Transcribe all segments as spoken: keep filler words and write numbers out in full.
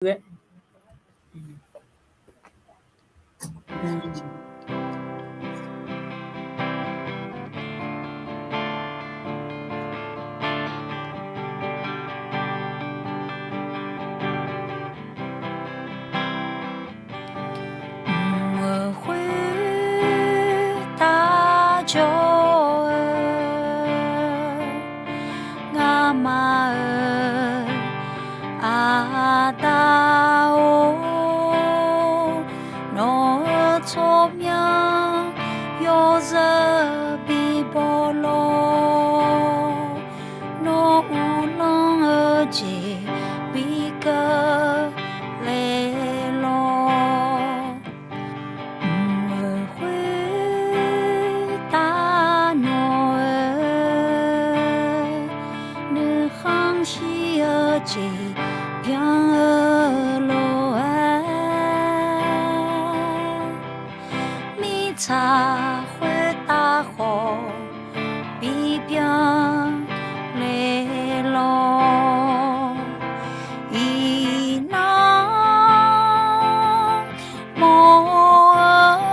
ghae. Mq-euq khoertav jawr-eu, ngamaf-euq Aqda-or, nawq-euq tsawrmyanr yawzeu bibaw lawr, nawr uvlanr-eu jeq bi keuvle lawr. Mq-euq khoertav nawq-euq nuikhanr shir-eu jeq byan-eu lof-aer, mirtsaq khoertav khawf bibyan le lawr. Iqnan mawr-eu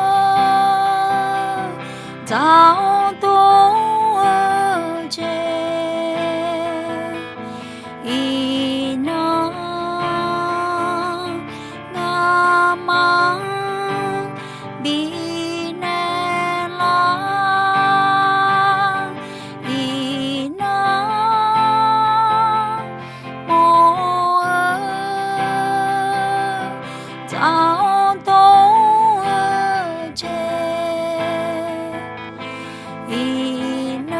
dzaq-anr dor-eu jeq, iqnan ngamaf-anr bifnaeq lar. Iqnan mawr-eu dzaq-anr dor-eu jeq, iqnan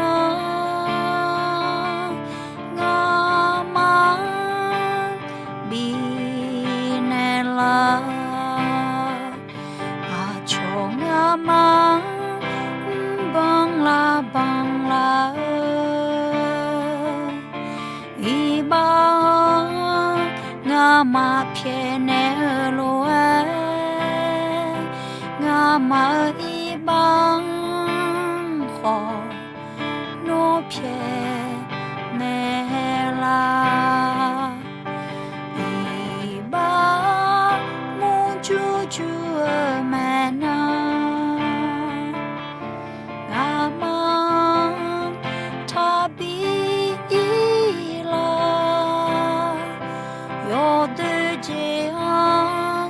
ngamaf-anr bifnaeq lar. Aqcawq ngamaf-anr mrbanq lar banq lar-eu, iqbax-anr ngamaf pyaeqnaeq-eu lof-aer, ngamaf-euq iqbax-anr khawf nawr pyaeqnaeq lar. Iqbax murjur jur-eu maeqnan, ngamaf-anr taqbi ir lar. Yawdoer jeq-anr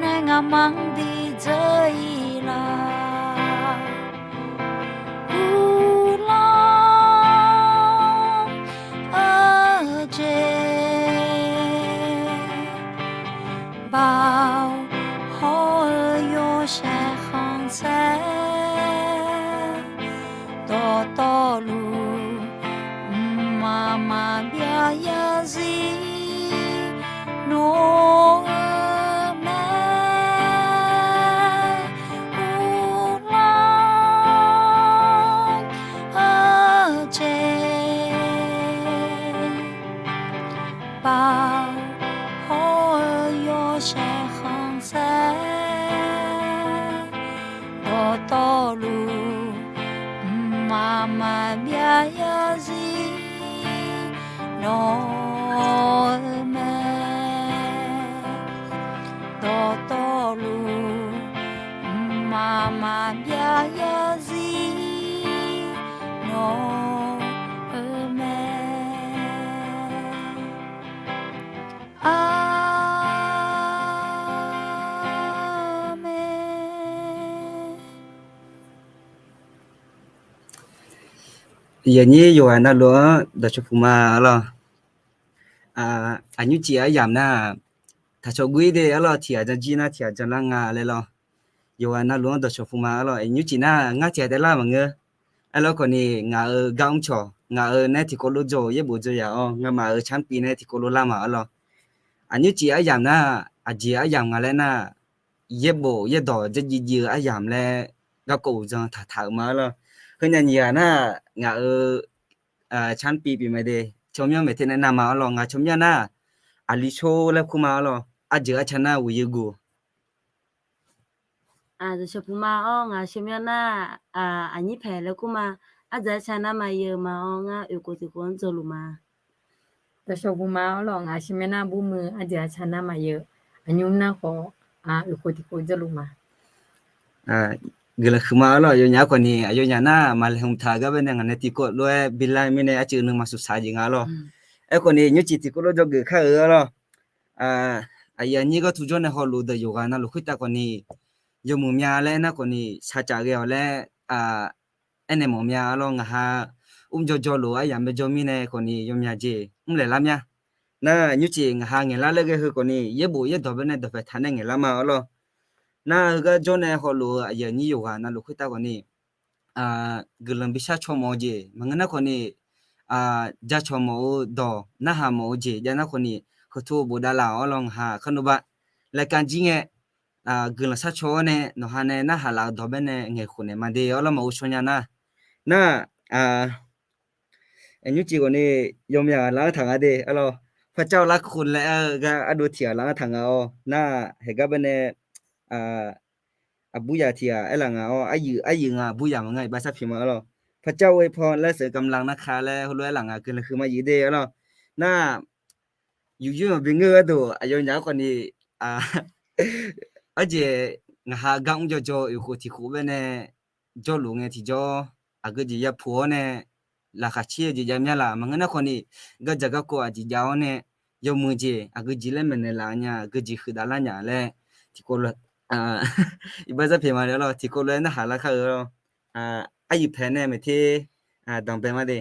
nae ngamaf-anr bidzeur ir lar. Uvlanr-eu jeq baoq hawr-eu yawshaef khanqsaer, dawqtawvluf mqmaq maqbyav yarzir nawr-eu mae. Uvlanr-eu jeq baoq hawr-eu yawshaef khanqsaer, dawqtawvluf mqmaq maqbyav yarzir nawr-eu mae. Dawqtawvluf mqmaq maqbyav yarzir nawr-eu mae. Aqmeq. Yaqnyir yawqghaq navluf-anr dawqcawq puq ma arlawr. Aqnymr cif aryamq nar, taqcawq guir de arlawr, tiq ghaq jan jir nar tiq ghaq jan lar nga laer lawr. Yawqghaq navluf-anr dawqcawq puq ma arlawr. Aqnymr cif nar ngar tiq ghaq taef lar maqngeur. Arlawr khawf ni ngaq-euq gar mr cawq, ngaq-euq nae tiqkawv lof dzaw-euq yaerbof dzaw yaq-awr, ngamaf-euq canr piv nae tiqkawv lof lar ma arlawr. Aqnymr cif aryamq nar, aqjeq aryamq nga laer nar, yaerbof yaerdawq dzardziv dziv-eu aryamq laer garkawv uqdzan taqtaq-euq ma arlawr. Heunyaf nyiq ghaq nar, ngaq-euq canr piv pyeuf mae de, tsawrmyanr maeqte nae navma arlawr. Ngaq tsawrmyanr nar, aqli shor laer kur ma arlawr. Arjeuq arca nar ghoeqyeu guq. Dawqcawq puq ma-awr, ngaq tsawrmyanr nar, aqnyir paeq laer kur ma. Arjeuq arca nar ma yeu ma-awr, ngar oeq khof tiq khof-anr dzaw luf ma. Dawqshawq guq ma arlawq, ngaq sirmaer nar bur muiq arjeq aqcaq nar maqyeuq, aqnymr nar khawf, uiqkhof tiqkhof jawrluf ma. Guiqlanq huiqma arlawq, yawnyaf khawf ni aqyawfnyaf nar maqlaeqhmq taq gar baenae ngaq nae tiqkawv lof-aer bilar mirnae arcuiv nuima suqsaq jeq nga arlawq. Aerkhawf ni nymrcif tiqkawv lof dzawgeuf kar-euq arlawq. Aqyuif aqnyir gharduq jawr nae hawluf deuq yawqghaq navluf khoertav khawf ni yawmuiq mya laer aernar khawf ni shaqcaf ghae-awq laer aernaeq mawf mya arlawq. Ngaq ha mrjawr jawrluf aryamq bae jawr mirnae khawf ni yawmyaq jeq mrlaeq lar mya. Nar nymrcif ngaq ha ngaeqlar laer ghae heu khawf ni yaerbof yaerdawq baenae dawqpae taq nae ngaeqlar ma arlawq. Nar heugar jawr nae hawluf-eu aqyuif aqnyir yawqghaq navluf khoertav khawf ni guiqlanq bishar caw mawf-eu jeq maqngeur nar khawf ni, jacawq mawf-eu dawq narhaq mawf-eu jeq jav nar khawf ni, heutu bofdav laf-awq arlawq. Ngaq ha kharnov ba laeqkav jir ngae guiqlanq shar caw-awr nae nawq ha nae narhaq laf-eu dawq baenae ngaeqkhof naeq ma de arlawq, maqghov shaw nya nar. Nar nymrcif khawf ni yawmyaq laf-anr taq nga de arlawq. Paqcav-eu lavkhof laev-eu gar ardov tiq ghaq laf-anr taq nga-awr nar, haeq gar baenae aqburyaq tiq ghaq aerlaf nga-awr, aryuif aryuif nga aqburyaq maqngeur, iqbax sharpyeuf ma arlawq. Paqcav-eu อวยพร laer เสริมกำลังนะคะ laer heulof aerlaf nga, guiqlanq huiqma yif de arlawq. Nar yufyur-anr bingeur gharduq aqyawfnyaf-anr khawf ni arjeq ngaq ha gar mrjawr jawr-eu oeqkhof tiqkhof baenae jawrluf ngae tiqjawr, aqgeu jeq yapuq-awr nae laqkhaq caer-eu jeq jav mya laf. Maqngeur nar khawf ni gardzaq garkawv aqjeq jav-awr nae yawmuiq jeq aqgeu jeq laer maeqnaeq laf nya, aqgeu jeq huiqdav lar nya laer tiqkawv lof iqbax zarpyeuf ma de arlawq. Tiqkawv lof-aer narhaq lar kar-eu arlawq. Aryuif paeq nae maeqter danqbae ma de.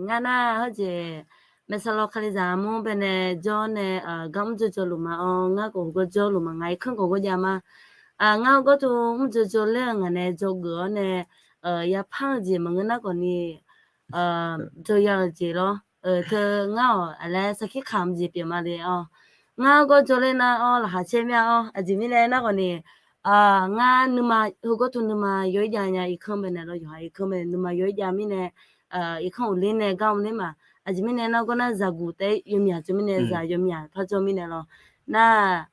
Ngar nar hawjeq maeqsaqlawq kalizaq armur baenae jawr nae gar mrjawr jawrluf ma-awr, ngar khawf heugar jawrluf ma, ngaq irkanr khawf gawrjav ma. Ngar heugar tu mrjawr jawr ler-eu ngaq nae dzawgeuf-awr nae yapar-eu jeq maqngeur nar khawf ni dzawya-eu jeq lawr. Teu ngar-awq aqlaer sarkir kamq jeq pyeuf ma le-awr, ngar heugar jawr ler nar-awr laqkhaq caer mya-awr, aqjeq mirnae nar khawf ni ngar nuima heugar tu nuima yaw-aer jav nya irkanr baenae lawr, yawqha irkanr baenae nuima yaw-aer jav mirnae irkanr uqler nae gar mr ler ma. Aqjeq mirnae nar gawr nar zaqguq taef-aer yawmyaq jawr mirnae zaq yawmyaq par jawr mirnae lawr. Nar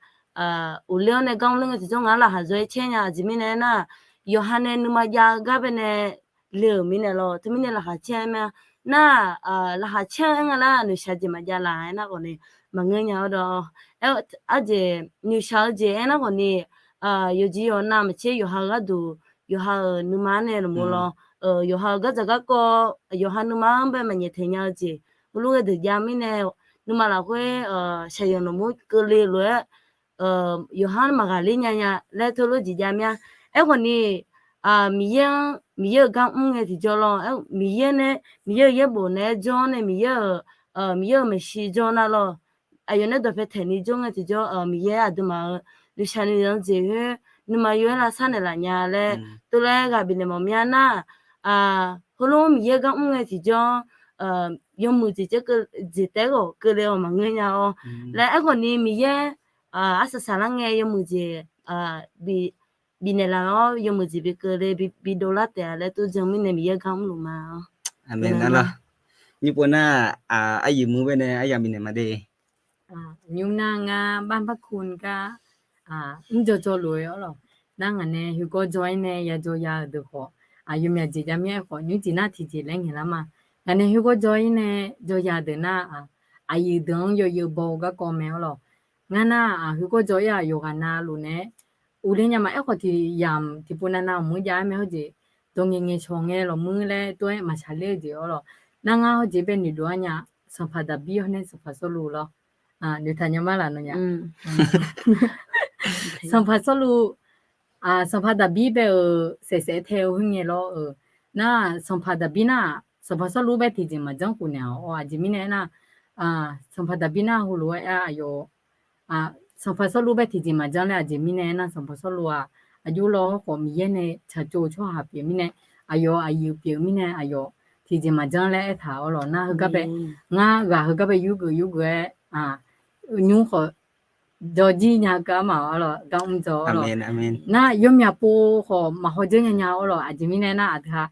uqler-awr nae gar mr ler ngae tiqjawr ngaq-anr laqkhaq zaw-aer caer nya. Aqjeq mirnae nar yawqha nae nuima jav-eu gar baenae le-euq mirnae lawr. Teumirnae laqkhaq caer-aer ma. Nar laqkhaq caer-eu aer nga lar noeqshaq jeq maqjav laf-aer nar khawf ni maqngeur nya-awr dawr. Arjeq noeqshaq-eu jeq aer nar khawf ni yawqjeq yawqnav maqtser yawqha-eu gharduq yawqha-euq nuima-anr nae lmqmov lawr. Yawqha-euq gardzaq garkawv yawqha nuima-anr bae maqnyaef taeq nya-eu jeq heulof ghae deuq jav mirnae nuima lafkhoer shaqyanq lmqmov keuvle lof-aer yawqha-anr maqghaqler nya nya laer teulof jeq jav mya. Aerkhawf ni Miqyaer-anr Miqyaer-euq gar mr ngae tiqjawr lawr. Miqyaer nae Miqyaer-euq yaerbof naeq-aer jawr-awr nae Miqyaer-euq Miqyaer-euq maeqshi jawr nar lawr. Aqyawf nae dawqpae taeq ni jawr ngae tiqjawr Miqyaer aqduimaf-euq noeqshaq noeqzanq jeq khoer nuima yaw-aer lavsar naeqlaf nya laer teulof-aer ghaq bifnaeq mawf mya nar, heulof Miqyaer gar mr ngae tiqjawr yawmuiq jeq jeq taef-aer ghawq keuvle-awq maqngeur nya-awr laer. Aerkhawf ni Miqyaer arsaq saqlar ngae yawmuiq jeq bifnaeq laf-awr yawmuiq jeq bi keuvle bidov lar taef-a laer tov jan mirnae Miqyaer gar mrluf ma-awr. Aqmeq nar lawr. Nymr pov nar aryuif muiq baenae aryamq bifnaeq ma de. Nymr nar ngar barbar kur gar mr jawr jawrluf-eu arlawq. Nar ngaq nae khoergawr jawr-ir nae ya jawr ya-euq deuq khawf, yawmyaq jeq jav mir-aer khawf nymr jeq nar tiqjeq laer ngaeq lar ma. Ngaq nae khoergawr jawr-ir nae jawr ya deuq nar, aqyuif deuq-anr yawzeu baw-eu garkawv mae arlawq. Ngar nar khoergawr jawr-ir-aq yawqghaq navluf nae uvler nya ma. Aerkhawf tiq yamq tiqpov navnav mq-anr jav-aer mae hawjeq dawq ngaeq ngaeq shawq ngae lawqmuir laer tov-aer maqshaq ler-eu jeq arlawq. Nar ngar hawjeq bae noeqdov-ar nya. Sanqpaq Daqbir hawr nae Sanqpaq Sawrluv lawr. Noeqtaq nya mar laf nawnyaf. Sanqpaq Sawrluv, Sanqpaq Daqbir bae-euq saef saef tae-eu khoerngae lawr-euq. Nar Sanqpaq Daqbir nar-aq Sanqpaq Sawrluv bae tiqjeq maqjanr khof naeq-awq. Aqjeq mirnae aernar, Sanqpaq Daqbir nar heulof-aer aqyawf Sanqpaq Sawrluv bae tiqjeq maqjanr laer aqjeq mirnae aernar, Sanqpaq Sawrluv-aq aqjox law hawrkhawf Miqyaer nae tsaqtsov-eu tsawrhaq pyeuf mirnae, aqyawf aqyuif pyeuf mirnae aqyawf tiqjeq maqjanr laer aertaq-awr lawq. Nar heugar bae ngar ghaq heugar bae yurgeuf yurgeuf-aer nymr khawf jawrjir nya gar ma-awr lawq, gar mr dzaw-awr lawq. Nar yawmyaq pov khawf maqhaw dzeur nya nya-awr lawq. Aqjeq mirnae nar aqdui-aq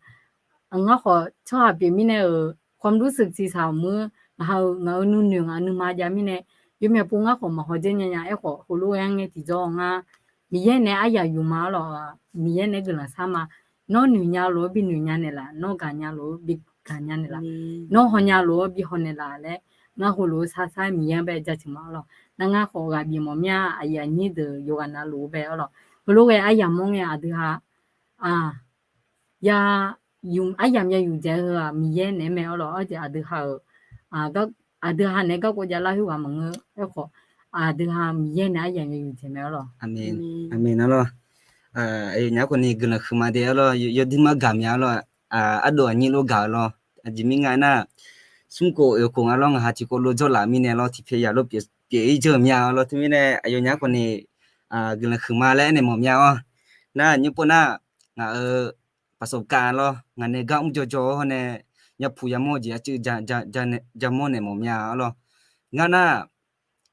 ngar khawf tsawrhaq pyeuf mirnae-euq ความรู้สึก tiqsaq-euq mur ngaq ha-eu ngaq-euq nuinoeq ngaq-euq nuima jav mirnae, yawmyaq pov ngar khawf maqhaw dzeur nya nya. Aerkhawf heulof-aer ngae tiqjawr ngar Miqyaer nae aryaq yuf ma-awr lawq. Miqyaer nae guiqlanq shar ma. Nawr noeq nya lof-aer bi noeq nya naeqlaf, nawr gaq nya lof-aer bi gaq nya naeqlaf, nawr haw nya lof-aer bi haw naeqlaf laer Ngar heulof-eu sarsar-aer Miqyaer-anr bae jaceuq ma-awr lawq. Nar ngar khawf ghaq bif mawf mir-a, aqyuif aqnyir deuq yawqghaq navluf-eu bae-awr lawq. Heulof ghae aryamq-anr ngae aqdui ha, a, ya, aryamq ya yuf dzaeq-eu heu-aq Miqyaer naeq-aer mae-awr lawq. Arjeq aqdui ha-euq, aqdui ha naeq-aer garkawv javlar khoerghaq maqngeur. Aerkhawf, aqdui ha Miqyaer nae aryamq ya yuf dzaeq mae-awr lawq. Aqmeq nar lawq. Aqyawfnyaf-anr khawf ni guiqlanq huiqma de-awr lawq. Yawduir mar gaq mya-awr lawq. Ardov aqnyir lof gaq-eu lawq. Aqjeq mirnae nga nar, smrkhof oeqkhof nga lawr, ngaq ha tiqkawv lof jawrlaf mirnae lawr, tiqpyaeq yaq lof pyeuf-ir jeuq mya-awr lawr. Teumirnae aqyawfnyaf-anr khawf ni guiqlanq huiqma laer aernaeq mawf mya-awr. Nar nymr pov nar, ngaq-euq paqsov kav lawr, ngaq nae gar mr jawrjawr-awr nae, yapuq yamawr-eu jeq aqcuiv jamawr naeq mawf mya-awr lawr. Ngar nar,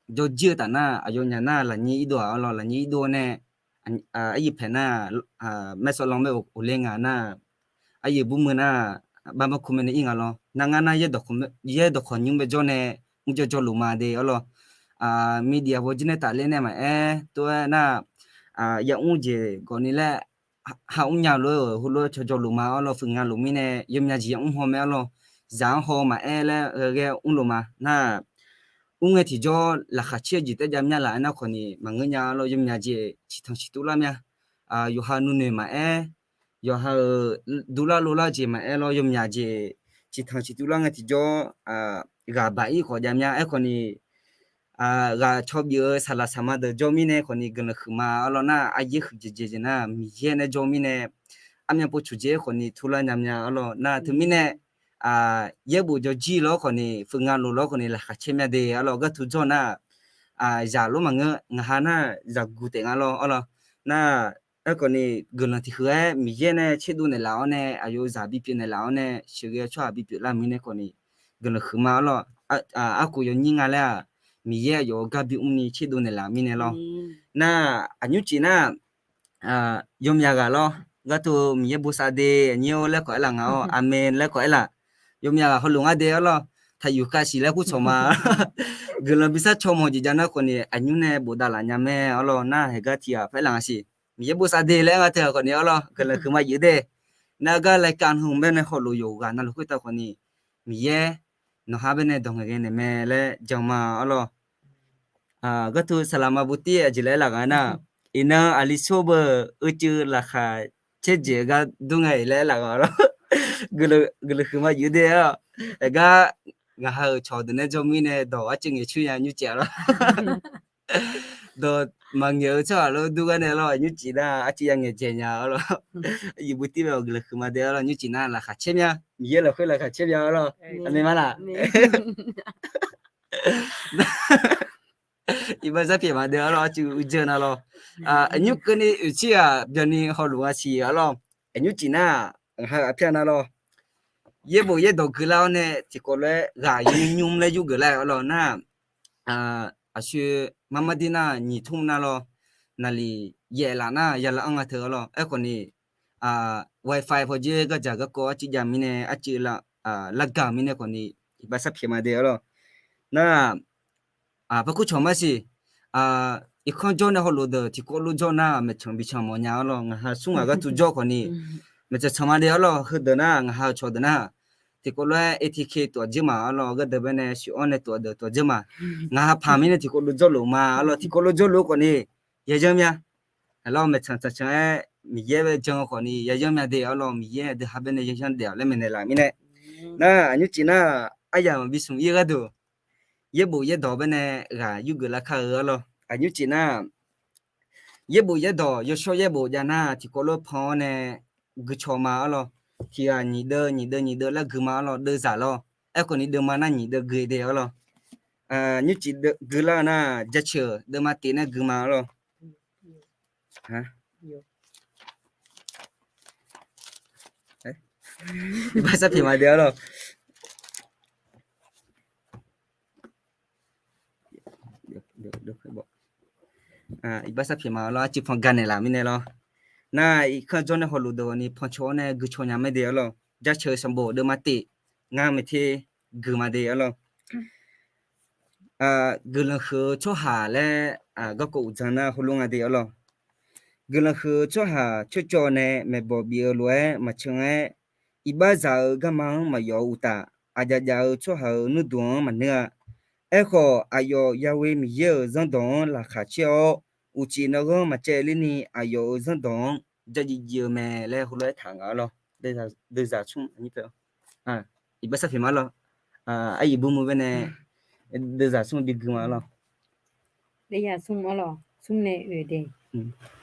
jawrjir-eu taf nar, aqyawfnyaf nar lafnyir irdov-aq-awr lawr, lafnyir irdov-awr nae, aryuif paeq nar, maersawv lan bae ghofler nga nar, aryuif burmeuq nar, barmar kur mae nae ir nga lawr. Nar ngar nar, yaer dawqkawq nymr bae jawr nae, mr jawrjawr luf ma de-awr lawr. Media bawjir nae tafler nae maqaer, tov-aer nar, yamr jeq gawqni laer, ha mrnya lof-aer heulof-aer cawjawr luf ma-awr lawr, fuiq nga luf mirnae yawmya jeq yamr haw mae-awr lawr. Zaq-anr haw maqaer laer ghae ghae mrluf ma nar, mr ngae tiqjawr laqkhaq caer-eu jeq taef jav mya laf-aer nar khawf ni maqngeur nya-awr lawr, yawmya jeq ciqtanq ciqtuv lar mya. Yawqha nuinoeq maqaer, yawqha-euq durlar lovlar jeq maqaer lawr, yawmya jeq ciqtanq ciqtuv lar ngae tiqjawr, ghaq baq-ir khawf jav mya. Aerkhawf ni, ghaq caw bif-eu saqlaq saqma deuq jawr mirnae khawf ni guiqlanq huiqma-awr lawr nar, aryaer huiqdzaeq dzaeq jeq nar Miqyaer nae jawr mirnae, armyan pov coqdzae-aer khawf ni turlar nya mya-awr lawr nar, teumirnae yaerbof jawrjir lawr khawf ni, fuiq nga luf lawr khawf ni laqkhaq caer mya de-awr lawr. Gharduq jawr nar, zaq lof maqngeur, ngaq ha nar zaqguq taef nga lawr-awr lawr. Nar, aerkhawf ni guiqlanq tiq huiq-aer Miqyaer nae tserdov naeqlaf-awr nae, aqyawf zaq bipyeuf naeqlaf-awr nae, sheuqghae-eu tsawrhaq bipyeuf lar mirnae khawf ni guiqlanq huiqma-awr lawr. Arkhof yawnyir nga laer-aq, Miqyaer aqyawf-euq gar bimr ni tserdov naeqlaf mirnae lawr. Nar, aqnymr cif nar, yawmya ghaq lawr, gharduq Miqyaer bosav de, aqnyir-or laer khawf aerlaf nga-awr, aqmeq laer khawf aerlaf. Yawmya ghaq hawluf ngar de-awr lawr, taqyuf khavsiq laer kur tsawq ma. Guiqlanq bi sar caw mawq jeq jav nar khawf ni aqnymr nae bofdav laf nya mae-awr lawr. Nar haeqgar tiq ghaq paerlaf nga siq, Miqyaer bosav de laer aer nga teu-aq khawf ni-awr lawr, guiqlanq huiqma jeq-eu de. Nar gar laer kav nmr bae nae hawluf yawqghaq navluf khoertav khawf ni, Miqyaer nawqha bae nae dawq ngaeqghae naeq mae laer jan ma-awr lawr. Gharduq saqlaqma buvtir aqjeq laer aerlaf nga nar, iqnan aqli sor beu uicuiv laqkhaq caerdzaeq-eu gar dur nga-iq laer aerlaf nga-awr lawr. Guiqlanq huiqma jeq-eu de-awr, haeqgar ngaq ha-euq cawq deuq nae jawr mirnae dawq arcuiv ngaeq coer nya nymr cif-awr lawr. Dawq maqngaeq-eu tsawrhaq lof dur gar nae lawr, nymr cif nar arcuiv ya ngaeq dzaeq nya-awr lawr. Aqyuif buvtir bae-awq guiqlanq huiqma de-awr lawr, nymr cif nar laqkhaq caer mya, Miqyaer lafkhoer laqkhaq caer mya-awr lawr. Aqmeq ma laf. Iqbax zar pyaeq ma de-awr lawr, arcuiv uidzeur na lawr. Aqnymr keuvni oeqtsir-aq byanni hawluf nga siq-awr lawr. Aqnymr cif nar, ngaq ha ghaq pyaer na lawr. Yaerbof yaerdawq gui lar-awr nae tiqkawv lof-aer ghaq yawnymr nymr laer yurgeuf lar-awr lawr nar, aqshoe marmar dir nar nyiq tmr nar lawr, naqliq yaef laf nar ya lar-anr nga teu-awr lawr. Aerkhawf ni, wifi pawdzer gardzaq garkawv arcuiv jav mirnae arcuiv lar gaq mirnae khawf ni, iqbax sar pyaeq ma de-awr lawr. Nar, par kur cawq ma siq, irkanr jawr nae hawluf deuq tiqkawv lof jawr nar maeqtsanq bi can mawf nya-awr lawr. Ngaq ha smr ghaq gharduq jawr khawf ni, maeqtsanq tsanq ma de-awr lawr. Heudeuq nar ngaq ha-euq cawq deuq nar tiqkawv lof-aer A T K taf dzeur ma-awr lawr, gharduq bae nae sheuq-anr nae taf deuq taf dzeur ma. Ngaq ha paq mirnae tiqkawv lof jawrluf ma-awr lawr, tiqkawv lof jawrluf khawf ni, yayanr mya. Aqlawr maeqtsanq tsanqcan-aer Miqyaer bae jan-eu khawf ni yayanr mya de-awr lawr, Miqyaer aqdui ha bae nae yayanr daef-awq laer maeqnaeq laf mirnae. Nar aqnymr cif nar, aryamq bi smq ir gharduq, yaerbof yaerdawq bae nae ghaq yurgeuf lar kar-eu-awr lawr. Aqnymr cif nar, yaerbof yaerdawq yawshawr yaerbof jav nar tiqkawv lof pan-awr nae guicaw ma-awr lawr. Tiq ghaq nyiq deuv nyiq deuv nyiq deuv lar gui ma-awr lawr, deuvzaq lawr. Aerkhawf ni deuvma nar nyiq deuv gui de-awr lawr. Nymr cif gui lar-eu nar jaceuq deuvma tif nae gui ma-awr lawr. Iqbax sar pyaeq ma de-awr lawr. Iqbax sar pyaeq ma-awr lawr, arcuiv pan gaq naeqlaf mirnae lawr. Nar irkanr jawr nae hawluf deuq ni pancaw-awr nae guicaw nya mae de-awr lawr. Jaceuq sanqbof deuvma tif ngar maeqte gui ma de-awr lawr. Guiqlanq huiq-eu tsawrhaq laer garkawv uqdzan nar heulof nga de-awr lawr. Guiqlanq huiq-eu tsawrhaq tsawrcawv nae maeqbawq bif-eu lof-aer maqcan-aer, iqbax zaq-eu garma-anr maqyawf-eu uqtaf, aqdzaqdzaq-eu tsawrhaq-euq nuirduq-anr maqneur-a. Aerkhawf, aqyawf Yahweh Miqyaer-euq zanrdawq-anr laqkhaq caer-awr, uqcif nanghanr maqcaevler ni aqyawf-euq zanrdawq-anr dzardziv dziv-eu mae laer heulof-aer taq nga arlawr. Deuzaq smr, iqbax sarpiq ma arlawr. Aqyuif bumeu baenae deuzaq smr bigui ma arlawr. Deuzaq smr arlawr, smr nae oeq de.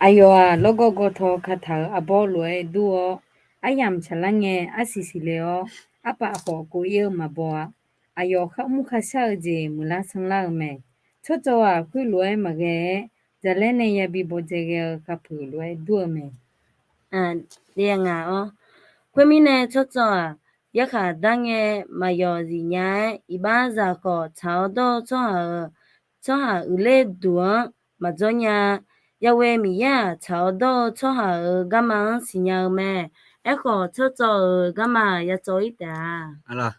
Aqyawf-aq, lawrgawv gawtaw kataq-euq arbawr lof-aer dur-awr, aryamq saqlar ngae arsiq siqle-awr, arpaf khawf kov ir-eu maqbaw-a. Aqyawf kharmr kharshar-eu jeq muiqlar sanrlar-eu mae. Tsawrcawv-aq, khoerlof-aer maqghae-aer, jaqlaer nae yabi bawdzae ghae-eu khavpuq lof-aer dur-eu mae. Aqyawf ngaq-awr, khoermirnae tsawrcawv-aq, yarkhaq dar ngae maqyawf zif nya-aer, iqbaxzaq khawf tsaq-awr dawr-eu tsawrhaq-euq, tsawrhaq uiqler duq-anr maqdzawr nya. Yahweh Miqyaer-aq, tsaq-awr dawr-eu tsawrhaq-euq garma-anr siqnya-eu mae. Aerkhawf, tsawrcawv-euq garma-aq, ya tsawv ir taef-a.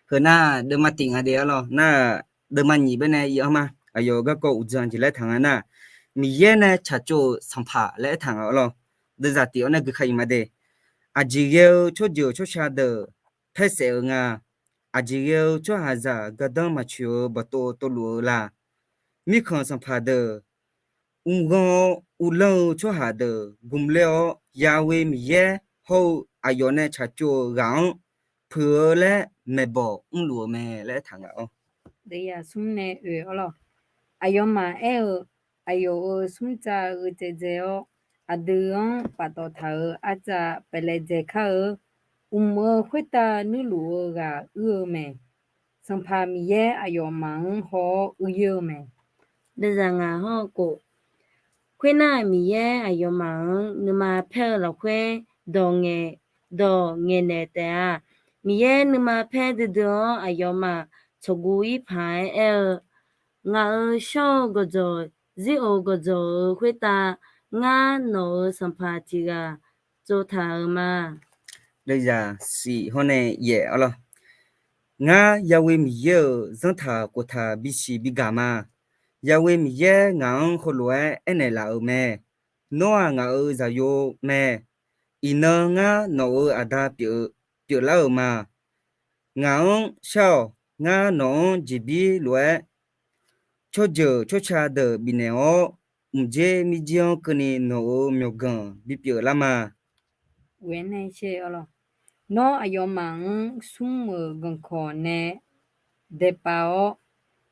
Heu nar deuvma tif nga de arlawr. Nar deuvma nyiq baenae ir-anr ma. Aqyawf-euq garkawv uqdzan jeq laer taq nga nar, Miqyaer nae tsaqtsov-euq sanqpaq laer aertaq nga arlawr. Deuzaq tif-awr nae gui ka iq ma de. Aqjeq ghae-eu tsawrjeuq tsawrca deuq paersaef-eu nga. Aqjeq ghae-eu tsawrhaqzaq gardanr maqtsoeq-eu bawqtov tov luf-eu la? Mirkhanq sanqpaq deuq mrghanr-awr uvlanr-eu tsawrhaq deuq gmqler-awr, Yahweh Miqyaer hawr-eu aqyawf nae tsaqtsov-euq ghaq-anr puiq-eu laer maeqbawq mrluf-eu mae laer aertaq nga-awr. Deuvzaq smr nae oeq arlawr. Aqyawfmaf aer-eu, aqyawf-euq smrtsav gheudzae dzae-awr, aqdui-anr paftawf taq-euq artsav paeflaev dzae kar-eu, mq-euq khoertav nuirluf-eu ghaq uir-eu mae. Sanqpaq Miqyaer aqyawfmaf-anr haw-awr uir-eu mae. Deuvzaq ngaq hawr-eu khof, khoernar, Miqyaer aqyawfmaf-anr nuima paer-eu lafkhoer dawq ngaeq, dawq ngaeqnaeq taef-a. Miqyaer nuima paer duidui-awr aqyawfmaf tsawqguv ir paq-aer aer-eu, Ngaq-euq shawr-eu gawqjawq, zir-euq gawqjawq-euq khoertav, ngar nawq-euq sanqpaq tiq ghaq tsovtaq-euq ma. Deuvzaq siq hawr nae yaef arlawr. Ngar Yahweh Miqyaer-euq zanrtaq khoftaq bisiq bigaq ma. Yahweh Miqyaer ngaq-anr heulof-aer aernaeq laf-euq mae. Nawr-aq ngaq-euq zaqyo mae. Iqnan ngar nawq-euq aqda pyeuflar-euq ma. Ngaq-anr shar-awq. Ngar nawq-anr jeqbir lof-aer tsawrjeuq tsawrca deuq bifnaeq-awr, mqdzer mirjir-anr keuvni nawq-euq myawqganq bipyeuf lar ma. Nawr aqyawfmaf-anr smr-euq ganqkawq nae daepav-awr,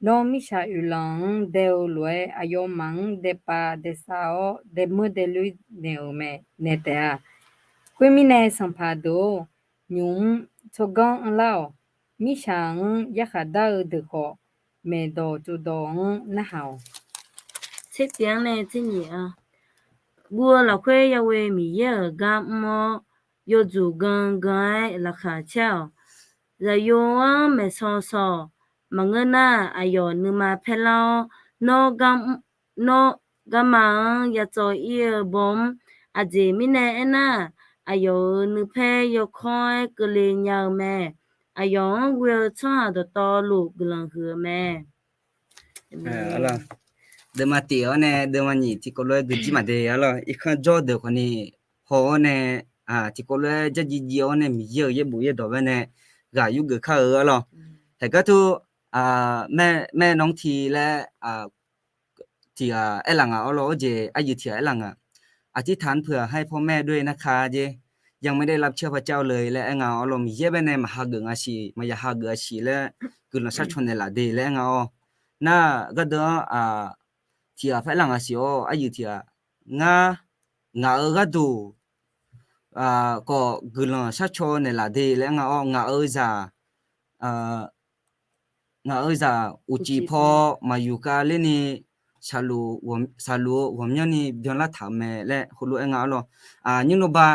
nawr mirtsaq oeqlanq-anr dae-eu lof-aer aqyawfmaf-anr daepav daesav-awr, daemeur daeloer naeq-euq mae, naeq taef-a. Khoermirnae, sanqpaq deuq-or, nymq-mr tsawrganr anrlar-awq. Mirtsaq-anr yarkhaq dar-eu deuq khawf, maeqdawq tsovdawq-anr narhaq-awq. Tserpyeuf-anr nae tsernyif-a. Guv-eu lafkhoer Yahweh Miqyaer-euq gar mr-awr, yawdzuq gan gan-aer laqkhaq caer-awq. Zaqyo-anr maeqsaw saw-awq. Maqngeur nar, aqyawf nuima paerlar-awr, nawr gar mr, nawr garma-anr ya tsawv ir-eu bawmr. Aqjeq mirnae aernar, aqyawf-euq nuipaer yawkawr-aer keuvle nya-eu mae. Aqyawf-anr ghoe-eu tsawrhaq dawqtawvluf guiqlanq huiq-eu mae. Deuvma tif-awr nae deuvma nyiq tiqkawv lof-aer guijir maqde arlawr. Irkanr jawr deuq khawfni haw-awr nae, tiqkawv lof-aer jarjiv jiv-awr nae Miqyaer-euq yaerbof yaerdawq bae nae ghaq yurgeuf kar-eu arlawr. Haeqgar tov, maernanr ti laer tiq ghaq aerlaf ngaq arlawr. Arjeq aqyuif tiq ghaq aerlaf ngaq, อธิษฐานเผื่อให้พ่อแม่ด้วยนะคะ jeq, ยังไม่ได้รับเชื้อพระเจ้าเลย laer aer nga arlawr. Miqyaer bae nae maqha geuf nga siq, maqya ha geuf-a siq laer guiqlanq sharcaw naeqlaf de laer aer nga-awr. Nar gardeuv-anr tiq ghaq paraer laf ngaq siq-awr, aqyuif tiq ghaq, ngar, ngaq-euq gharduq khawf guiqlanq sharcaw naeqlaf de laer aer nga-awr, ngaq-euq zaq, ngaq-euq zaq uqcif paw maqyuq kavler ni, shaqluf-eu ghawqmyanrni byanlar taq-euq mae laer heulof-aer nga arlawr. Nymr navba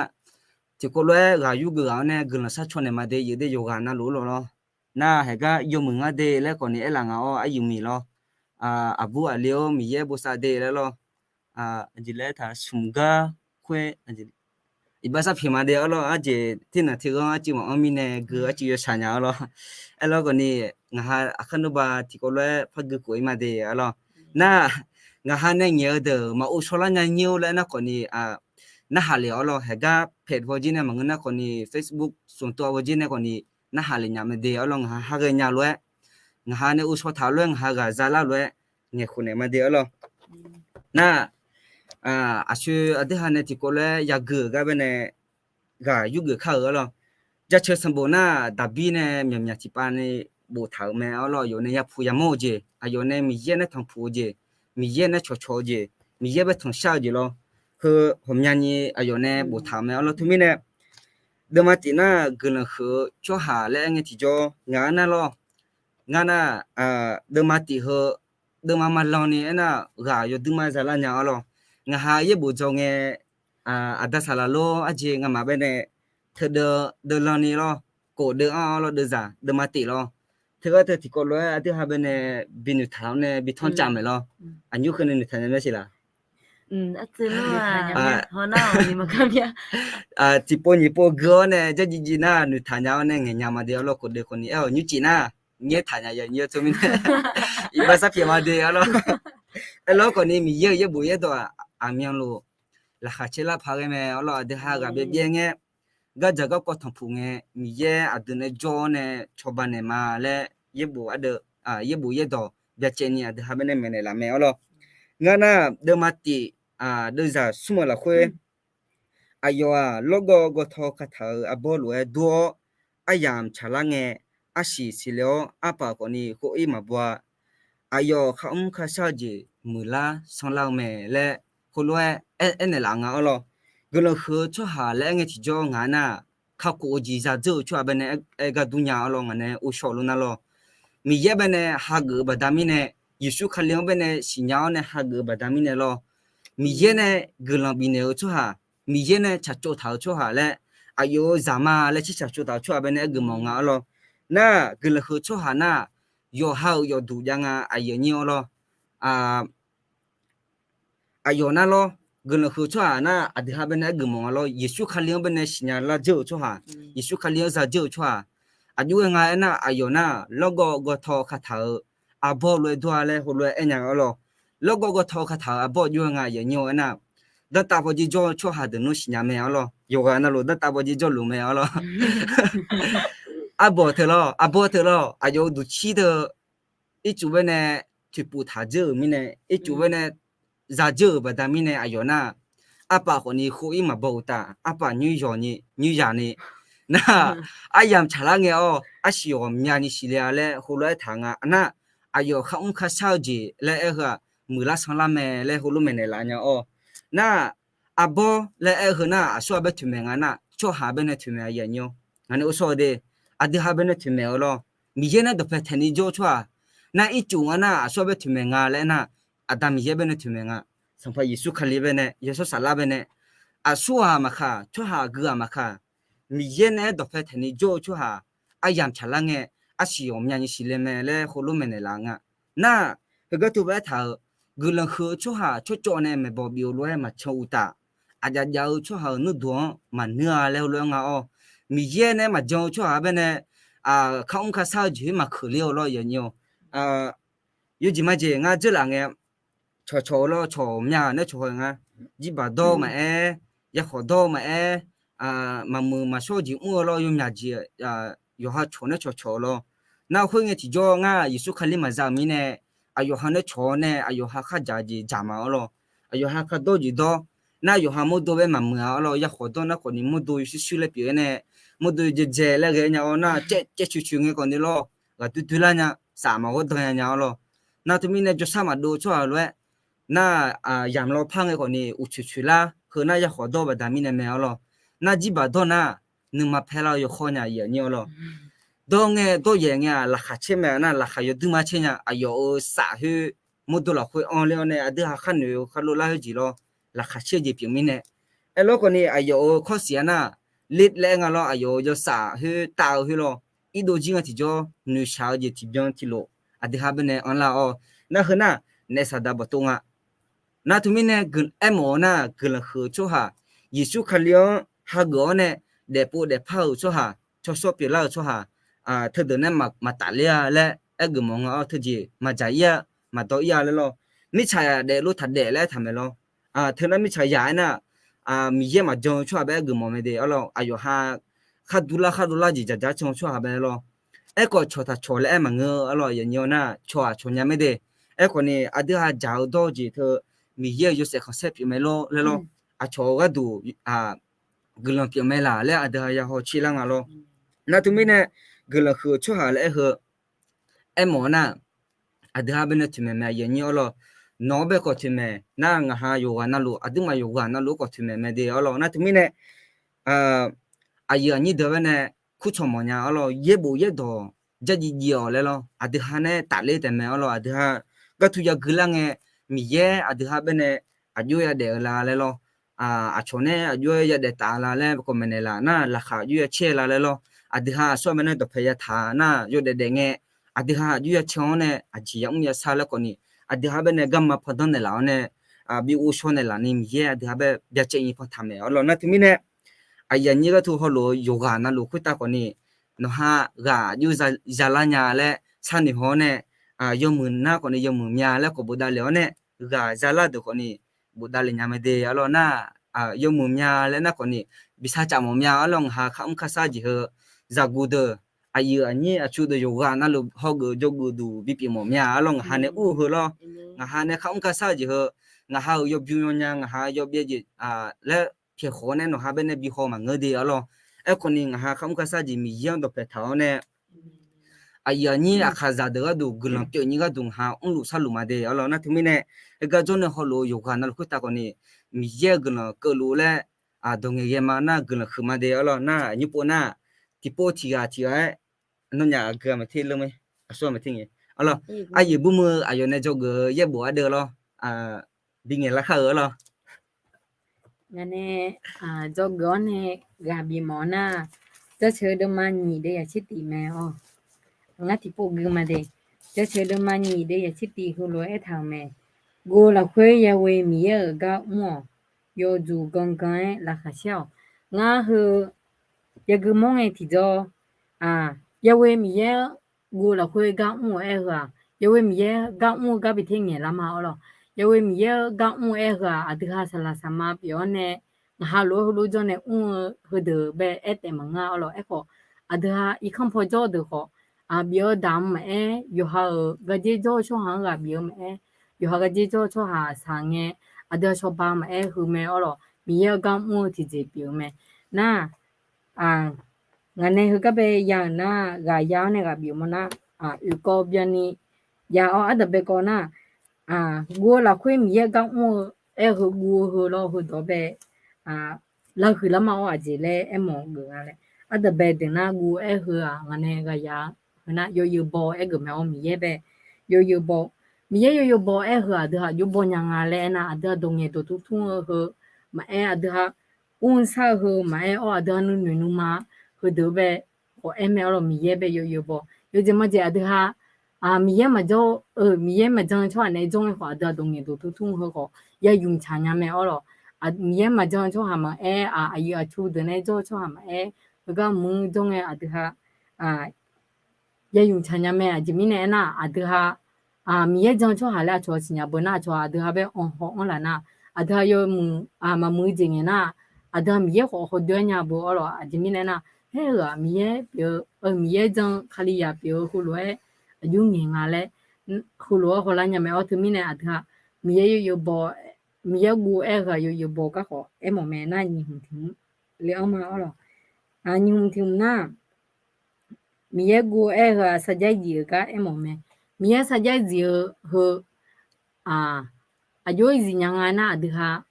tiqkawv lof-aer ghaq yurgeuf ghaq-anr nae guiqlanq sharcaw naeq ma de, yawqdeuq yawqghaq navluf-eu lawr lawr. Nar haeqgar yawmuiq nga de laer khawfni aerlaf ngaq-awr, aqyuif miq lawr. Aqbur aqli-or, Miqyaer bosav de laer lawr. Aqjeq laer taq smq gar khoer, iqbax sarpiq ma de arlawr. Arjeq tirnanq tiqghanr arcuiv maqanr mirnae gui arcuiv yawshaq nya arlawr. Aerlawr khawfni, ngaqha aqkar nmrba tiqkawv lof-aer par gui khof-ir ma de arlawr. Nar, ngaqha nae ngaeq-eu deuq maqov shawrlar nya nyir-or laer nar khawfni, narhaq lef arlawr. Haeqgar paeq paw jir nae maqngeur nar khawfni, Facebook smq tov-a paw jir nae khawfni narhaq lef nya ma de arlawr. Ngaqha ha ghae nya lof-aer ngaq ha nae uvshaw taq-eu lof-aer ngaq ha ghaq zalar lof-aer ngaeqkhof naeq ma de arlawr. Nar, aqshoe aqdui ha nae tiqkawv lof-aer yagui-euq gar baenae ghaq yurgeuf kar-euq arlawr. Jaceuq sanqbof nar, Daqbir nae myaqmyaq tiqpav ni boftaq-euq mae arlawr. Aqyawf nae yapuq yamawr-eu jeq, aqyawf nae Miqyaer nae tanqpuq-eu jeq, Miqyaer nae cawqcawq-eu jeq, Miqyaer bae tanqshar-eu jeq lawr, heu ghawqmyani aqyawf nae boftaq-euq mae arlawr. Teumirnae, deuvma tif nar guiqlanq huiq-eu tsawrhaq laer aer ngae tiqjawr ngaq-anr nar lawr. Ngar nar, deuvma tif heu, deuvma malan ni aernar, ghaq yawduima zalar nya arlawr. Ngaq ha yaerbof dzaw ngae, aqda saqlaq lor arjeq ngamaf baenae, teudeuv deuvlan ni lawr, kof deuv-anr arlawr, deuvzaq deuvma tif lawr. Teugar teu tiqkawv lof-aer aqdui ha baenae bi noeqtaq-awr nae bi tanrcav maeq lawr. Aqnyur keuvni noeqtaq nya mae siq laq? Tiqpov nyiq pov gui-awr nae jarjiv jiv nar noeqtaq nya-awr nae ngaeq nya ma de arlawr. Kof deuv khawf ni aer-awq nymrcif nar, ngaer taq nya ya nymr teu mirnae, iqbax sarpyaeq ma de arlawr. Aerlawr khawf ni Miqyaer-euq yaerbof yaerdawq-aq, aqmyanluf laqkhaq caer lar paq ghae mae arlawr. Aqdui ha ghaq byaev byaev ngae, gardzaq garkawv tanqpuq ngae, Miqyaer aqdui nae jawr-awr nae cawba naeq ma laer, yaerbof ardeuv, yaerbof yaerdawq byacaevni aqdui ha baenae maeqnaeq laf mae arlawr. Ngar nar, deuvma tif, deuvzaq smr-euq lafkhoer, aqyawf-aq lawrgawv gawtaw kataq-euq arbawr lof-aer dur-awr, aryamq tsaqlar ngae, arsiq siqle-awr arpaf khawf ni khov-ir maqbaw-a. Aqyawf kharmr kharshar-eu jeq muiqlar sanrlar-eu mae laer, heulof-aer aernaeq laf nga arlawr. Guiqlanq huiq-eu tsawrhaq laer aer ngae tiqjawr ngaq nar, kakhof-eu jeq zadzeur-eu tsawrhaq baenae aer gar dur nya arlawr. Ngaq nae ghovshaw lor nar lawr, Miqyaer baenae hageuf-eu baqda mirnae, Yeqsur Kali-anr baenae siqnya-awr nae hageuf-eu baqda mirnae lawr, Miqyaer nae guiqlanq bifnaeq-eu tsawrhaq, Miqyaer nae tsaqtsov taq-euq tsawrhaq laer, aqyawf-euq zaqma laer tsir tsaqtsov taq-euq tsawrhaq baenae aer geufmawf nga arlawr. Nar, guiqlanq huiq-eu tsawrhaq nar, yawqha-euq yawqduq jav nga aqyuif aqnyir arlawr. Aqyawf nar lawr, guiqlanq huiq-eu tsawrhaq nar aqdui ha baenae aer geufmawf nga lawr, Yeqsur Kali-anr baenae siqnya lar dzeur-euq tsawrhaq, Yeqsur Kali-anr za dzeur-euq tsawrhaq, aqjox ghae nga aernar, aqyawf nar lawrgawv gawtaw kataq-euq arbawr lof-aer dur-a laer heulof-aer aer nya arlawr. Lawrgawv gawtaw kataq-euq arbawr aqjox ghae nga aqyuif aqnyir aernar, danrtav bawjir jawr-eu tsawrhaq deuq nmr siqnya mae arlawr. Yawqghaq navluf danrtav bawjir jawrluf mae arlawr. Arbawr teu lawr, arbawr teu lawr, aqyawf-euq duqcir teu ircuf baenae toeqpuf taq dzeur-euq mirnae, ircuf baenae za dzeur-euq baqda mirnae aqyawf nar, arpaf khawf ni khov-ir maqbaw uqtaf, arpaf nymr yawq ni nymr yaq ni, nar, aryamq tsaqlar ngae-awr arsiq ghawqmyani siqle-a laer heulof-aer taq nga. Nar, aqyawf kharmr kharshar-eu jeq laer aer heu-aq, muiqlar sanrlar mae laer heulof maeqnaeq laf nya-awr. Nar, arbawr laer aer-eu heu nar aqsur-aq bae toeqmaeq nga nar, tsawrhaq baenae toeqmaeq aqyuif aqnyir-awr. Ngaq nae ghovshaw-eu de, aqdui ha baenae toeqmaeq-eu lawr. Miqyaer nae dawqpae taeqni jawr-eu tsawrhaq, nar ircuf nga nar aqsur-aq bae toeqmaeq nga laer aernar, Aqda Miqyaer baenae toeqmaeq nga. Sanqpaq Yeqsur Kali baenae, Yawshawr Saflar baenae, aqsur-aq maqkaq, tsawrhaq gui-aq maqkaq, Miqyaer nae-aer dawqpae taeqni jawr-eu tsawrhaq, aryamq tsaqlar ngae, arsiq ghawqmyani siqle mae laer heulof maeqnaeq laf nga. Nar, heugar teu bae aertaq-euq, guiqlanq huiq-eu tsawrhaq tsawrcawv nae maeqbawq bif-eu lof-aer maqcan uqtaf, aqjav jav-eu tsawrhaq-euq nuirduq-anr maqnuir-a laer heulof-aer nga-awr, Miqyaer nae maqjan-eu tsawrhaq-a baenae, kharmr kharshar-eu jeq khoer maqkeuq ler-awr lawr yawqnyi-awr. Yawjeq majeq ngar dzeurlaf ngae, cawqcawq-eu lawr cawq mya nae cawq haw nga. Jirbaq dawr-eu maqaer, yakhawf dawr-eu maqaer, maqmuiq maqshawr-eu jeq mr-eu lawr yawmyaq jeq, yawqha cawq nae cawqcawq-eu lawr. Nar khoerngae tiqjawr ngar Yeqsur Kali maqza-euq mirnae, aqyawf ha nae cawq-awr nae aqyawf ha khardzaq jeq dzaq ma-awr lawr. Aqyawf ha kardawr jeq dawr, nar yawqha mawrdo bae maqmuiq-a-awr lawr. Yakhawf dawr nar khawf ni mawrdo yawshuir shuir laer pyeuf-aer nae, mawrdo jaejae laer ghae-aer nya-awr nar caev caev coeq coeq ngae khawf ni lawr, ghaq duidui lar nya, saf maqghawr dan nya nya-awr lawr. Nar teumirnae jawrshar maqdov-eu tsawrhaq lof-aer, nar, yamq law par ngae khawf ni uqcoeq coeq lar heu nar yakhawf dawr-eu baqda mirnae mae-awr lawr. Nar jirbaq dawr nar, nuima paer lar-eu yawkawr nya yaf nyir-awr lawr. Dawr ngae dawr yaeq ngae-aq laqkhaq caer mae-a nar, laqkhaq yawduir ma caer nya. Aqyawf-euq saf khoer mawrdo lafkhoer anr ler-awr nae aqdui ha khar noeq-eu khar lov lar khoer jeq lawr, laqkhaq caer-eu jeq pyeuf mirnae. Aerlawr khawf ni aqyawf-euq kawrsiq-a nar, ler laer aer nga lawr, aqyawf-euq yawsaf khoer tav-eu khoer lawr, irdov jir nga tiqjawr noeqshaq-eu jeq tiqbyan tiqlof aqdui ha baenae anrlar-awr, nar heu nar naef saqdaq bawqtov nga. Nar teumirnae aermawf-eu nar, guiqlanq huiq-eu tsawrhaq, Yeqsur Kali-anr hageuf-awr nae daefpov daefpar-euq tsawrhaq, cawshawr pyeuflar-euq tsawrhaq, teudeuq nae maqtafler-a laer aergeuf mawf nga-awr, teujeq maqdzaq ir-a, maqdawr ir-a laer lawr. Mirtsaq daefluf taqdaef laer aertaq maeq lawr. Teunar mirtsaq yaq-aer nar, Miqyaer maqjan-eu tsawrhaq bae aergeuf mawf mae de-awr lawr. Aqyawf ha khar durlar khar dovlar jeq dzaqdzaq can-eu tsawrhaq bae lawr. Aerkhawf cawq taq cawq laer aer maqngeur-eu arlawr, aqyuif aqnyir-awr nar cawq-aq cawq nya maerde. Aerkhawf ni aqdui ha dzaq-eu dawr-eu jeq teu Miqyaer-euq yawshaef khanqsaer pyeuf mae lor laer lawr. Aqcawq-eu gharduq guiqlanq pyeuf mae laq laer aqdui ha ya hawtser lar nga lor. Nar teumirnae guiqlanq huiq-eu tsawrhaq laer aer heu aermawf-eu nar, aqdui ha baenae toeqmaeq mae, aqyuif aqnyir-awr lawr. Nawq-anr bae khawf toeqmaeq nar, ngaq ha yawqghaq navluf, aqduimaf yawqghaq navluf-anr khawf toeqmaeq mae de arlawr. Nar teumirnae aqyuif aqnyir deuq baenae kurcawq mawfnya arlawr, yaerbof yaerdawq dzardziv dziv-awq laer lawr. Aqdui ha nae tafler taef mae arlawr. Aqdui ha gartu yagui lar ngae, Miqyaer aqdui ha baenae aqjox yadaef-eu la laer lawr. Aqcawq nae aqjox yadaef taf la laer khawf maeqnaeq laf nar, laqkhaq aqjox yacaer la laer lawr. Aqdui ha aqsur aqma nae dawqpae yataq nar yawdaef daef ngae, aqdui ha aqjox yacaer-anr nae aqjeq yamr yashar laer khawf ni, aqdui ha baenae garma pandanr naeqlaf-awr nae bi ghovshaw naeqlaf ni Miqyaer aqdui ha bae byacaevni pantaq mae arlawr. Nar teumirnae aqyuif aqnyir ghartu hawlof-eu yawqghaq navluf khoertav khawf ni, nawq ha ghaq aqjox zalar nya laer sharnoeq haw-awr nae, yawmuiq nar khawf ni yawmuiq mya laer khawf bofdav lef-awr nae, ghaq zalar deuq khawf ni bofdav lef nya mae de arlawr. Nar yawmuiq mya laer nar khawf ni bi sar caf mawf mya arlawr. Ngaq ha kar mr kar sar jeq heu zaqguq deuq, aqyuif aqnyir aqtsu deuq yawqghaq navluf hawgeuf jawrgeuf duq bipyeuf mawf mya arlawr. Ngaq ha nae ur-eu heu lawr, ngaq ha nae kar mr kar sar jeq heu, ngaq ha-euq yawbymr yawnya, ngaq ha yawbyaev jeq laer pyaeqkhawf-awr nae nawq ha baenae bi haw maqngeur de arlawr. Aerkhawf ni ngaq ha kar mr kar sar jeq Miqyaer-anr dawqpae taq-awr nae aqyuif aqnyir aqkaqzaq deuq gharduq guiqlanq pyeuf nyir gharduq ngaq ha mrluf sharluf ma de arlawr. Nar teumirnae heugar jawr nae hawlof-eu yawqghaq navluf khoertav khawf ni, Miqyaer-euq guiqlanq keuvluf laer dawq ngaeqghae ma nar guiqlanq huiq ma de arlawr. Nar nymr pov nar tiqpov tiqghaq tiqghaq-aer nawnyaf aqgeu-a maqter lor mae, aqsur aqma ter ngae arlawr. Aqyuif burmuiq-eu aqyawf nae dzawgeuf-eu yaerbof ardeuv lawr, bi ngaeq lar kar-eu arlawr. Ngaq nae dzawgeuf-awr nae ghaq bif mawf-awr nar, Jawrceuq deuvma nyiq deuv yaqtser tif mae-awq. Ngar tiqpov gui ma de. Jawrceuq deuvma nyiq deuv yaqtser tif heulof-aer aertaq-euq mae. Guv lafkhoer Yaghoe Miqyaer-euq gar mr-awq. Yawduq gangan-aer laqkhaq shar-awq. Ngar heu yagui mawr ngae tiqjawr, Yaghoe Miqyaer guv lafkhoer gar mr-eu aer heu-aq, Yaghoe Miqyaer gar mr-eu gar bi ter ngaeq lar ma arlawr. Yaghoe Miqyaer-eu gar mr-eu aer heu-aq, aqdui ha saqlaq saqma pyeuf-awr nae, ngaq ha lof-aer heulof jawr nae mr-eu heudeuq bae aer taef maqngeur arlawr. Aerkhawf, aqdui ha irkanr paw jawr deuq khawf, bif-eu daq-anr maqaer, yawqha-euq garjer jawr-eu tsawrhaq-anr ghaq bif-eu maqaer, yawqha garjer jawr-eu tsawrhaq saq ngae, aqdui ha cawba maqaer heu mae arlawr. Miqyaer-eu gar mr-eu tiqjeq pyeuf-eu mae. Nar, ngaq nae heugar bae ya-euq nar, ghaq ya-awr nae ghaq bif-eu mawr nar, oeq kawv byanni ya-awr ardanq bae kawv nar, guv-eu lafkhoer Miqyaer gar mr-eu aer heu guv-eu heu lawr heudawq bae lar huiq lar ma-awr aqjeq laer aermawf geuf nga laer. Ardanq bae deuq nar guv-eu aer heu-aq, ngaq nae ghaq ya-eu heu nar yawzeu baw aer geuf mae-awr Miqyaer bae yawzeu baw. Miqyaer yawzeu baw aer heu aqdui ha aqjox baw nya nga laer aernar, aqdui ha dawq ngaeq dawq tmr tmr-eu heu maqaer, aqdui ha mr sar-eu heu maqaer-awr, aqdui ha nuinoeq nuima heudeuq bae khawf aer mae arlawr. Miqyaer bae yawzeu baw. Yawjeq majeq aqdui ha Miqyaer maqjawr-eu, Miqyaer maqjan-eu tsawrhaq nae jawr ngae khawf, aqdui ha dawq ngaeq dawq tmr tmr heu khawf ya ymq tsaq nya mae arlawr. Miqyaer maqjan-eu tsawrhaq maqaer, aqyuif aqtsu deuq nae jawr-eu tsawrhaq maqaer, heugar mq jawr ngae aqdui ha ya ymq tsaq nya mae. Aqjeq mirnae aernar, aqdui ha Miqyaer jan-eu tsawrhaq laer aqcawq siqnya beu nar, aqcawq aqdui ha bae anr haw-anr laf nar, aqdui ha yawmuiq maqmuiq-eu jeq ngaeq nar, aqdui ha Miqyaer khawf hawdoer-aer nya beu arlawr. Aqjeq mirnae aernar, haer-euq-aq Miqyaer pyeuf-eu, Miqyaer jan-eu Kalizaq pyeuf-eu heulof-aer aqjox ngaeq nga laer heulof-aer hawlar nya mae-awr. Teumirnae aqdui ha Miqyaer yawzeu baw, Miqyaer guv aer heu-aq yawzeu baw gar khawf aermawf mae nar, nyiq hmq tiq hmq le-anr ma arlawr. Nyiq hmq tiq hmq nar, Miqyaer guv aer heu-aq sarjax zif-eu gar aermawf mae. Miqyaer sarjax zif-eu heu aqjox zif nya nga nar, aqdui ha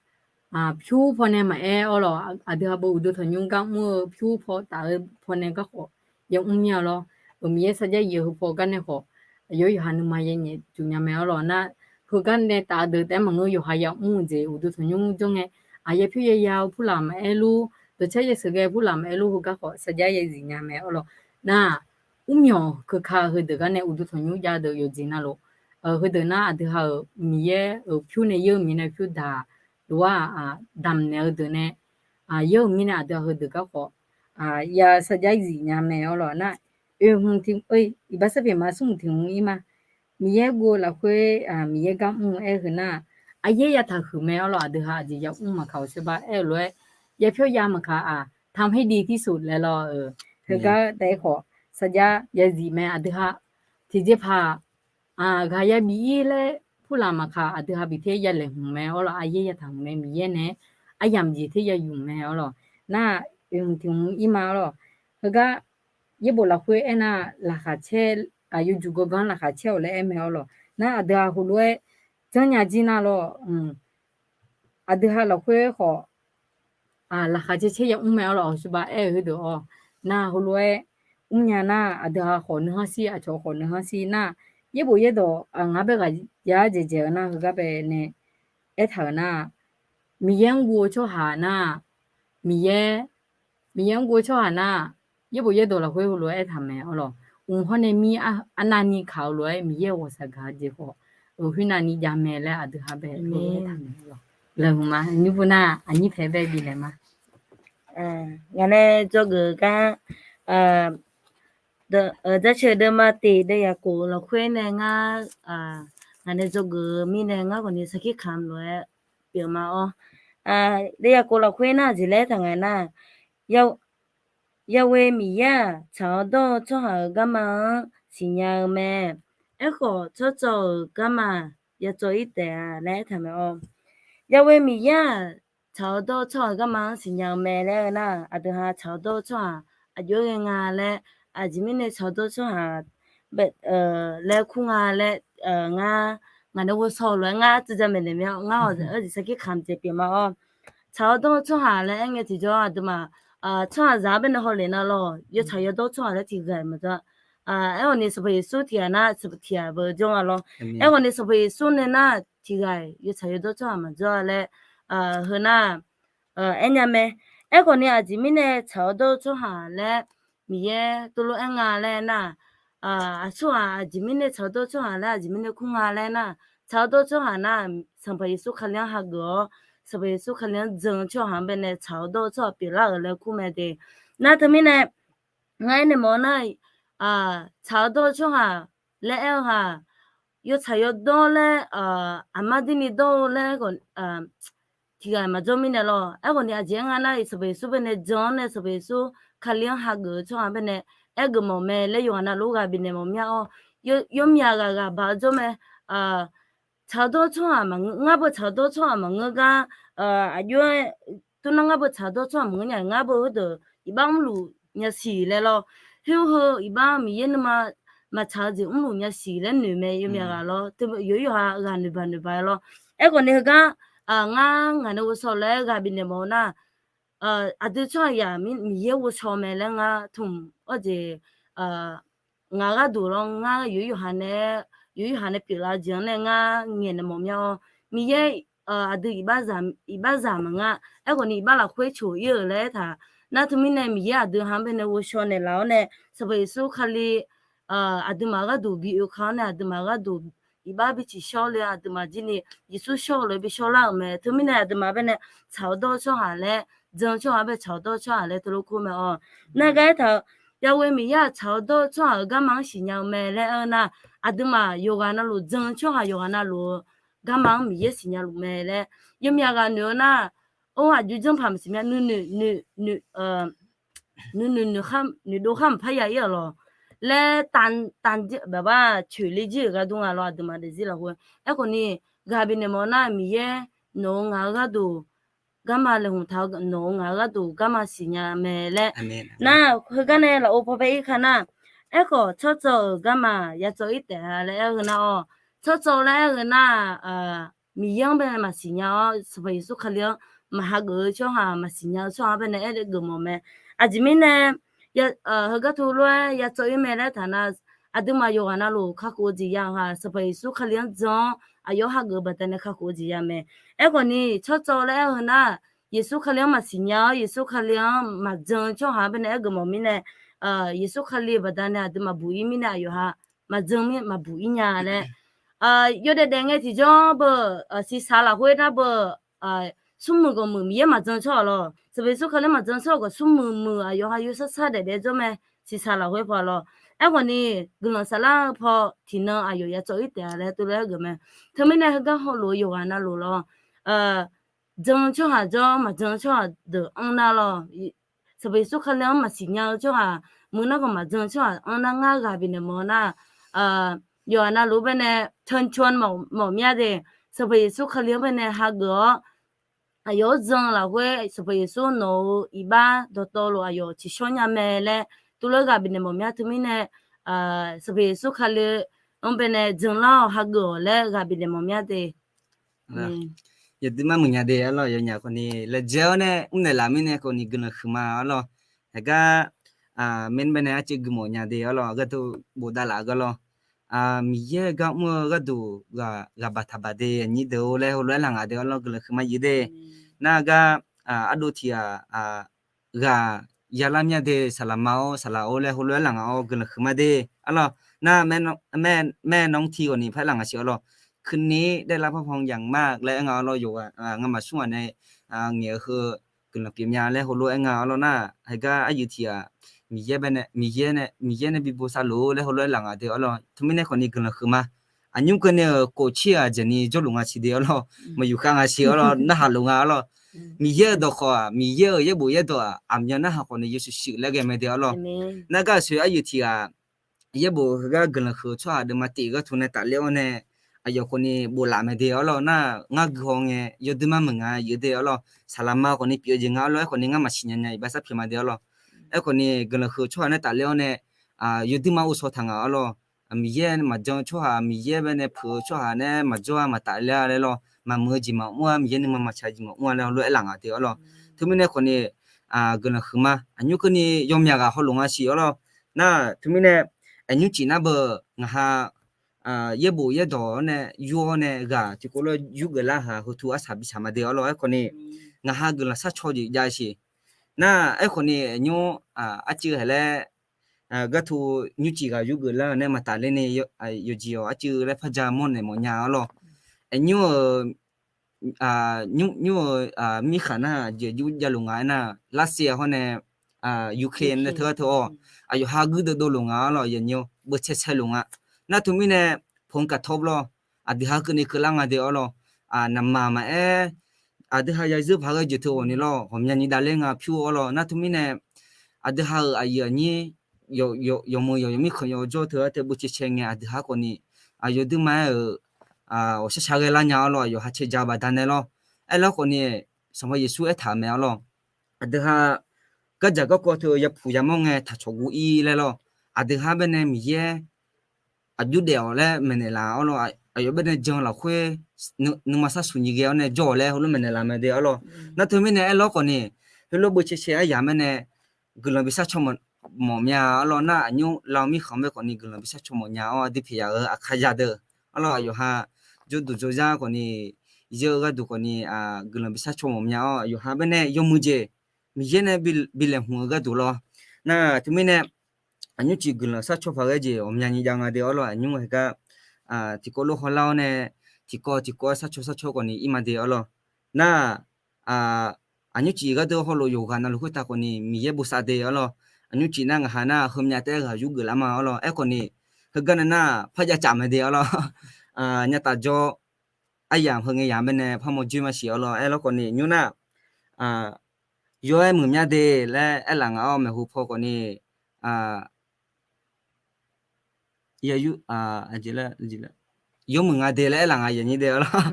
pyur pawnae maqaer arlawr. Aqdui ha beu uqduq tanqnymr gar mr-eu pyur paw taf-eu pawnae gar khawf ya mr mir-a lawr. Miqyaer sarjax zif-eu heu paw gar nae khawf, aqyawf yawqha nuima ya nyaef juq nya mae arlawr nar, heugar nae taf-eu deuq taef-aer maqngeur, yawqha ya mr-eu jeq uqduq tanqnymr jawr ngae, aqyawf pyur ya ya-eu purlaf maqaer lur, dawqcar ya sheuqghae purlaf maqaer lur, heugar khawf sarjax ya zif nya mae arlawr nar, mrmyawq keuka heudeuq gar nae uqduq tanqnymr jav deuq yawqjeq navluf, heudeuq nar aqdui ha-euq Miqyaer-euq pyur nae yeur-eu mirnae pyur daq lof-aer damq naeq-eu deuq nae, yeur-euq mirnae aqdui ha heudeuq gar khawf ya sarjax zif nya mae arlawr nar, oe hmq tiq, iqbax sarpyeuf ma smr hmq tiq hmq ir ma. Miqyaer guv-eu lafkhoer Miqyaer gar mr-eu aer heu nar, aqyaer ya taqhuiq mae arlawr. Aqdui ha aqjeq ya mr maqkaq-awq, saerbar aer-eu lof-aer ya pyawr ya maqkaq-aq, ทำให้ดีที่สุด laer lawr-eu, heugar taef-aer khawf saqjav yazif mae aqdui ha. Tiqjeqpaq ghaq yabif-ir laer purlaq maqkaq, aqdui ha bif ter yalaeq hmq mae awr lawq, aryaer yataq hmq mae, Miqyaer nae aryamq jeq ter ya yuf mae awr lawq. Nar, tiq hmq ir ma awr lawq. Heugar yaerbof lafkhoer aernar, laqkhaq caer, yawjuq gangan laqkhaq caer-awq laer aer mae awr lawq. Nar aqdui ha heulof-aer janrnya jir nar lawq, aqdui ha lafkhoer khawf laqkhaq caer caer ya mr mae awr lawq, awqshuba aer-eu heudeuq-awr. Nar heulof-aer mrnya nar, aqdui ha khawf nuihanr shir, aqcawq khawf nuihanr shir nar, yaerbof yaerdawq ngar bae ghaq ya dzaeqdzaeq-eu nar, heugar bae nae aertaq-euq nar, Miqyaer mrguv-eu tsawrhaq nar, Miqyaer, Miqyaer mrguv-eu tsawrhaq nar, yaerbof yaerdawq lafkhoer heulof-aer aertaq mae awr lawq. Mq hawr nae mir arnavni kaq-eu lof-aer Miqyaer-euq ghawqshaq gaq-eu jeq khawf, khoernavni jav mae laer aqdui ha bae heulof-aer aertaq mae awr lawq. Laeqhmq ma, nymr pu nar aqnyir paeq bae bifnaeq ma. Ngaq nae dzawgeuf gar, Jaceuq deuvma tiq deuv yaqkov lafkhoer nae ngar, ngaq nae dzawgeuf-eu mirnae ngar khawfni sarkir kamq lof-aer pyeuf ma awr. Deuv yaqkov lafkhoer nar aqjeq laer taq nga nar, Yawghae Miqyaer-aq, tsaq-awr dawr-eu tsawrhaq-euq garma-anr siqnya-eu mae. Aerkhawf, tsawrcawv-euq garma ya cawv-ir taef-a laer aertaq mae awr. Yawghae Miqyaer-aq, tsaq-awr dawr-eu tsawrhaq-euq garma-anr siqnya-eu mae laer aer-eu nar, aqdui ha tsaq-awr dawr-eu tsawrhaq aqjox-aer ghae nga laer, aqjeq mirnae tsaq-awr dawr-eu tsawrhaq laer kur nga laer, ngar, ngaq nae ghovshaw lof-aer ngar tsuiqja maeqnaeq mir-a, ngar-awq arjeq sarkir kamq jeq pyeuf ma awr. Tsaq-awr dawr-eu tsawrhaq laer aer ngae tiqjawr aqduimaf, tsawrhaqzaq-anr baenae hawlef nar lawr, yawtsaq yawdawr tsawrhaq laer tiqghaq-iq maqjawr. Aerkhawfni Sanqpaq Yeqsur tiqghaq nar tiqghaq beu jawr nga lawr. Aerkhawfni Sanqpaq Yeqsur nae nar tiqghaq-iq yawtsaq yawdawr tsawrhaq maqjawr-a laer, heu nar, aernya mae. Aerkhawfni aqjeq mirnae tsaq-awr dawr-eu tsawrhaq laer Miqyaer tuvlof aer nga laer nar, aqsurghaq aqjeq mirnae tsaq-awr dawr-eu tsawrhaq laer aqjeq mirnae kur nga laer nar, tsaq-awr dawr-eu tsawrhaq nar Sanqpaq Yeqsur Kali-anr hageuf-awr, Sanqpaq Yeqsur Kali-anr jan-eu tsawrhaq-anr baenae tsaq-awr dawr-eu tsawrhaq pyeuflar-euq laer kur mae de. Nar teumirnae ngar aernaeq mawf-eu nar, tsaq-awr dawr-eu tsawrhaq laer aer-eu haq, yawtsaq yawdawr laer, aqmar dirni dawr-eu laer khawf, tiqghaq-iq maqjawr mirnae lawr. Aerkhawfni aqjeq aer nga nar, Sanqpaq Yeqsur baenae jan-awr nae Sanqpaq Yeqsur Kali-anr hageuf-eu tsawrhaq baenae aergeuf mawf mae laer yawqghaq navluf-anr ghaq bifnaeq mawf mir-a awr. Yawmyaq ghaq ghaq baq-eu jawr mae. Tsaq-awr dawr-eu tsawrhaq maqngeur, ngar beu tsaq-awr dawr-eu tsawrhaq maqngeur gar, aqjox-aer tuvnar ngar beu tsaq-awr dawr-eu tsawrhaq maqngeur nya, ngar beu heudeuq iqbax mrluf nya siq laer lawr. Khoer heu iqbax Miqyaer nuima maqtsaq-eu jeq mrluf nya siq laer noeq mae yawmyaq ghaq lawr. Teu yawqir yawqha ghaq noeqbaq noeqbaq-aer lawr. Aerkhawfni heugar, ngar ngaq nae ghovshaw lof-aer ghaq bifnaeq mawf-eu nar, aqdui tsawrhaqzaq Miqyaer ghovshaw mae laer ngar tmq awr jeq, ngaq gharduq lawr ngar yawqir yawqha nae, yawqir yawqha nae pyeuflar-eu jeq-anr nae ngar ngaeqnaeq mawf mir-a awr. Miqyaer aqdui iqbaxzaq maqngeur-a. Aerkhawfni iqbax lafkhoer coq-ir-euq laer aertaq. Nar teumirnae Miqyaer aqdui ha-anr baenae ghovshaw naeqlaf-awr nae Sanqpaq Yeqsur Kali aqduimaf gharduq bi oekaq-awr nae aqduimaf gharduq iqbax bi tsiqshawr le-a aqduimaf jirni Yeqsur shawr-eu lof-aer bi shawrlar-euq mae. Teumirnae aqduimaf baenae tsaq-awr dawr-eu tsawrhaq laer, jan-eu tsawrhaq-anr bae tsaq-awr dawr-eu tsawrhaq laer teulof kur mae-awr. Nar gar aertaq-eu, Yawghae Miqyaer-aq tsaq-awr dawr-eu tsawrhaq-euq garma-anr siqnya-eu mae laer aer-eu nar, aqduimaf yawqghaq navluf jan-eu tsawrhaq yawqghaq navluf-eu garma-anr Miqyaer siqnya luf mae laer yawmyaq ghaq noeq-eu nar, or aqjox janrpaq maqsiq mya nuinoeq noeqnoeq noeqdov khar maqpar ya-ir-awq lawq laer, tavjir baqbar coeqle jir-euq gharduq nga lawr aqduimaf daefzir lafkhoer. Aerkhawfni ghaq bifnaeq mawf nar Miqyaer nawq-eu ngaq-eu gharduq garma laeqhmq taq-awr nawq-eu ngaq-eu gharduq garma siqnya mae laer. Nar heugar nae lafov paw paer-ir ka nar, aerkhawf tsawrcawv-euq garma ya cawv-ir taef-a laer aer-eu nar-awr, tsawrcawv laer aer-eu nar, Miqyaer-anr bae maqsiq nya-awr Sanqpaq Yeqsur Kali-anr maqhageuf-eu tsawrhaq maqsiq nya-eu tsawrhaq-anr baenae aer-eu geufmawf mae. Aqjeq mirnae heugar teulof-aer ya cawv-ir mae laer taq nar, aqduimaf yawqghaq navluf kakhof-eu jeq ya-eu haq Sanqpaq Yeqsur Kali-anr jan-awr aqyawf-anr hageuf-eu baqdanae kakhof-eu jeq ya mae. Aerkhawfni tsawrcawv laer aer-eu nar, Yeqsur Kali-anr maqsiq nya-awr Yeqsur Kali-anr maqjan-eu tsawrhaq-anr baenae aergeuf mawf mirnae, Yeqsur Kali-eu baqdanae aqduimaf buq-ir mirnae aqyawf-anr maqjan mir maqbuq-ir nya laer. Yawdaef daef ngae tiqjawr beu, siqsaq lafkhoer nar beu, smrmuiq ghawqmuiq Miqyaer maqjan tsawrhaq lawr, Sanqpaq Yeqsur Kali-anr maqjan tsawrhaq khawf smrmuiq muiq aqyawf ha yawshar shar daef daef jawr mae. Siqsaq lafkhoer paw lawr. Aerkhawfni guiqlanq saflar-eu paw tiqnan aqyawf ya cawv-ir taef-a laer teulof-aer geuf mae. Teumirnae heugar hawluf-eu yawqghaq navluf lawr, jan-eu tsawrhaq jawr maqjan-eu tsawrhaq deuq-anr nar lawr, Sanqpaq Yeqsur Kali-anr maqsiq nya-eu tsawrhaq, muiq nar khawf maqjan-eu tsawrhaq-anr nar ngar ghaq bifnaeq mawf-eu nar, yawqha navluf-anr baenae เชิญชวน mawf mawf mir-a de. Sanqpaq Yeqsur Kali-anr baenae hageuf-awr, aqyawf-anr jan lafkhoer Sanqpaq Yeqsur nawq-euq iqbax dawqtawvluf aqyawf tsiqshawr nya mae laer tuvlof-aer ghaq bifnaeq mawf mir-a. Teumirnae Sanqpaq Yeqsur Kali-anr baenae janlar-awq, hageuf-awq laer ghaq bifnaeq mawf mir-a de. Yawduimar muiqnya de arlawr, yawnyaf khawfni laejae-awr nae mrnaeq laf mirnae khawfni guiqlanq huiqma arlawr. Heugar, mirnae baenae arcuiv gui mawf nya de arlawr, gharduq bofdav laf-eu gar lawr. Miqyaer gar mr-eu gharduq ghaq baq taq baq de, aqnyir deuq-or laer heulof-aer laf ngaq de arlawr, guiqlanq huiqma yuf de. Nar gar, ardov tiq ghaq, ghaq yalar mir-a de, saqlaq ma-or saqlaq-or laer heulof-aer laf ngaq-awr guiqlanq huiqma de arlawr. Nar, mae, nawr tiq ghawqni par laf ngaq siq arlawr. Keuvni daeflar parpan yamq ma laer aer nga arlawr, yawqghaq ngamaf smr ghaq nae ngaeq-eu heu guiqlanq pyeuf mya laer heulof-aer nga arlawr nar, heugar aryuif tiq ghaq Miqyaer nae, Miqyaer nae bi bosav luf-or laer heulof-aer laf ngaq de arlawr. Teumirnae khawfni guiqlanq huiqma. Aqnymr keuvni-euq kof tser ghaq jeq ni jawrluf nga siq de arlawr. Maqyuf khav nga siq arlawr, narhaq luf nga arlawr. Miqyaer-euq dawqkhawq-aq, Miqyaer-euq yaerbof yaerdawq-aq, aqmyan narhaq khawfni yawshuif shuif laer ghae mae de arlawr. Nar gar aqsoeq aryuif tiq ghaq yaerbof heugar guiqlanq huiq-eu tsawrhaq deuvma tif ghartu nae tafler-awr nae, aqyawf khawfni boflaf mae de arlawr. Nar ngar guihaw ngae yawduimar meuq nga yuf de arlawr. Saqlaq ma khawfni pyeuf-eu jeq nga arlawr, aerkhawfni ngar maqsiq nya nya iqbax sar pyeuf ma de arlawr. Aerkhawfni guiqlanq huiq-eu tsawrhaq nae tafler-awr nae, yawduimar uvshaw taq ngaq arlawr. Miqyaer maqjan-eu tsawrhaq, Miqyaer baenae puq-eu tsawrhaq nae maqjawr-a maqtaf ler-a laer lawr, maqmuiq-eu jeq maqmr-a, Miqyaer nuima maqtsaq jeq maqmr-a laer heulof-aer laf ngaq de arlawr. Teumirnae khawfni guiqlanq huiqma. Aqnymr keuvni yawmyaq ghaq hawluf nga siq arlawr. Nar teumirnae aqnymr cif nar beu ngaq ha yaerbof yaerdawq-awr nae yur-awr nae ghaq tiqkawv lof-aer yurgeuf lar haq heutu arsaq bisaq ma de arlawr. Aerkhawfni ngaq ha guiqlanq sharcaw jeq jav siq. Nar aerkhawfni aqnymr arcuiv haq laer ghartu nymrcif ghaq yurgeuf lar-eu nae maqtaf ler ni, yawqjeq-awq arcuiv laer par ja mawrnaeq mawfnya arlawr. Aqnymr-euq nymr-euq mirkhanq nar aqjeq jur javluf nga aernar, Lavsaev hawr nae Ukraine nae teugar teu-awr, aqyawf ha guirdeuv dovluf nga arlawr, yawnyir-awr beuvcae cae luf nga. Nar teumirnae ผลกระทบ lawr, aqdui ha keuvni keuvlar nga de arlawr. Naqmaq maqaer, aqdui ha yazeur paq ghae jeq teu ghawqni lawr, ghawqmya nyi davler nga pyur arlawr. Nar teumirnae aqdui ha-euq aqyuif aqnyir yawmuiq yawq yawmir khanqyawf jawr teu-aer teu beuvcae cae ngae, aqdui ha khawfni aqyawf duima-aer-euq ghawqshar shar ghae lar nya arlawr, aqyawf ha cae ja-eu baqdanae lawr. Aerlar khawfni Sanqpaq Yeqsur aertaq-euq mae arlawr. Aqdui ha gardzaq garkawv teu yapuq yamawr ngae taqcawq guv-ir laer lawr. Aqdui ha baenae Miqyaer aqjox daef-awq laer maeqnaeq laf arlawr. Aqyawf baenae jan lafkhoer nuima sharsuq nyiq ghae-awr nae jawr-awq laer heulof maeqnaeq laf mae de arlawr. Nar teumirnae aerlar khawfni heulof beuvcae cae aryamq mae nae guiqlanq bi sharcaw mawf mya arlawr. Nar aqnymr lavmir khanq bae khawfni guiqlanq bi sharcaw mawf nya-awr, aqdui pyeuf yaf-euq aqkar ya deuq arlawr, aqyawf ha jawrduq jawrzar khawfni zeur-eu gharduq khawfni guiqlanq bi sharcaw mawf mya-awr, aqyawf ha baenae yawmuiq jeq Miqyaer nae bi laeqhmq-eu gharduq lawr. Nar teumirnae aqnymr cif guiqlanq sharcaw paq ghae jeq ghawqmya nyi jav nga de arlawr. Aqnymr heugar tiqkawv lof hawlar-awr nae tiqkawv tiqkawv-aer sharcaw sharcaw khawfni ir ma de arlawr. Nar aqnymr cif gharduq hawlof yawqghaq navluf khoertav khawfni Miqyaer bosav de arlawr. Aqnymr cif nar ngaq ha nar heumyav taef-aer ghaq yurgeuf lar ma arlawr. Aerkhawfni heugar nae nar par jav caf mae de arlawr. Nyataf jawr aryamq heu ngae yamq baenae par mawrjoer masiq arlawr. Aerlar khawfni nymr nar yawr-aer muiq mya de laer aerlaf ngaq-awr maeqhu paw khawfni yawmuiq nga de laer aerlaf ngaq yawnyir de arlawr.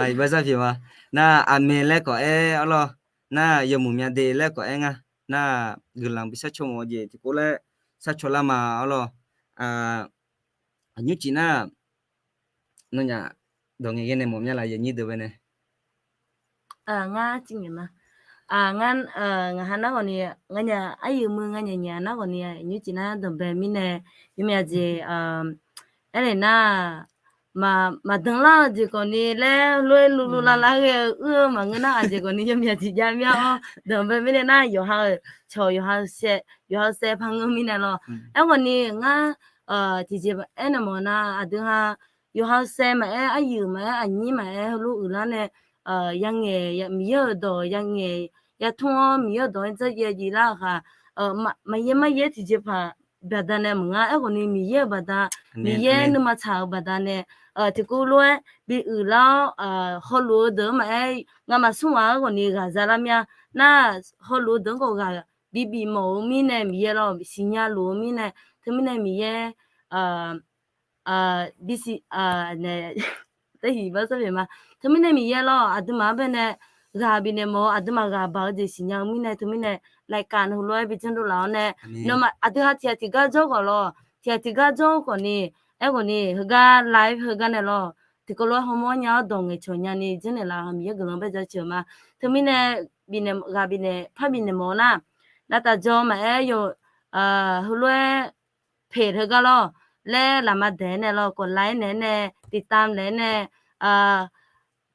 Iqbaxzar pyeuf ma. Nar aqmeq laer kawq aer arlawr. Nar yawmuiq mya de laer kawq aer nga. Nar guiqlanq bi sharcaw mawf-eu jeq tiqkawv laer sharcaw lar ma arlawr. Aqnymr cif nar nawnyaf dawq ngaeq ghae nae mawf mya laf yawnyir deuq baenae ngar, ngar, ngaq ha nar khawfni, nganyaf aryuif muiq nganyaf nyaf nar khawfni nymrcif nar danqbae mirnae yawmyaq jeq aernaeq nar, maqdanlar-eu jeq khawfni laer lof-aer luvluv lavlav ghae-eu uir-eu maqngeur nar, aqjeq khawfni yawmyaq jeq jav mir-a-awr, danqbae mirnae nar yawqha-euq cawq yawqha-eu saev, yawqha-eu saev par ngeur mirnae lawr. Aerkhawfni ngar tiqjeq aernaeq mawf nar, aqdui ha yawqha-eu saev maqaer, aryuif maqaer, aqnyir maqaer, heulof uiqlar nae yangaeq, Miqyaer-euq dawq yangaeq yatmr-awr, Miqyaer-euq dawq-anr dzarjaev jir lar-euq khaq, maqyaer maryaer tiqjeq paq baqdanae maqngar. Aerkhawfni Miqyaer-euq baqda, Miqyaer nuima tsaq-euq baqdanae tiqkawv lof-aer bi uiqlar-awr, hawluf-eu deuq-anr maqaer, ngamaf smr ghaq-anr khawfni ghaq za lar mir-a. Nar hawluf-eu deuq-anr khawf ghaq bibif mawf-eu mirnae Miqyaer lawr, siqnya luf-eu mirnae, teumirnae Miqyaer, bisiq, teuhiq ba sarpyeuf ma. Teumirnae Miqyaer lawr, aqduimaf-anr baenae ghaq bifnaeq mawf-eu, aqduimaf ghaq baq-eu jeq siqnya-eu mirnae, teumirnae รายการ heulof-aer bi janrluf laf-awr nae, nawmaf aqdui ha tiq ghaq tiq gar jawr khawf lawr, tiq ghaq tiq gar jawr-eu khawf ni, aerkhawf ni heugar live heugar nae lawr, tiqkawv lof-aer hawmawr nya-awr dawq ngaeqcawq nyani janrnaeq laf-eu Miqyaer guiqlanq bae jaceuq-eu ma. Teumirnae bifnaeq ghaq bifnaeq par bifnaeq mawf-eu nar, lavtaf jaw maqaer, heulof-aer เพจ heugar lawr laer lafma daeq-aer nae lawr, กดไลค์ naeq-aer nae, ติดตาม naeq-aer nae,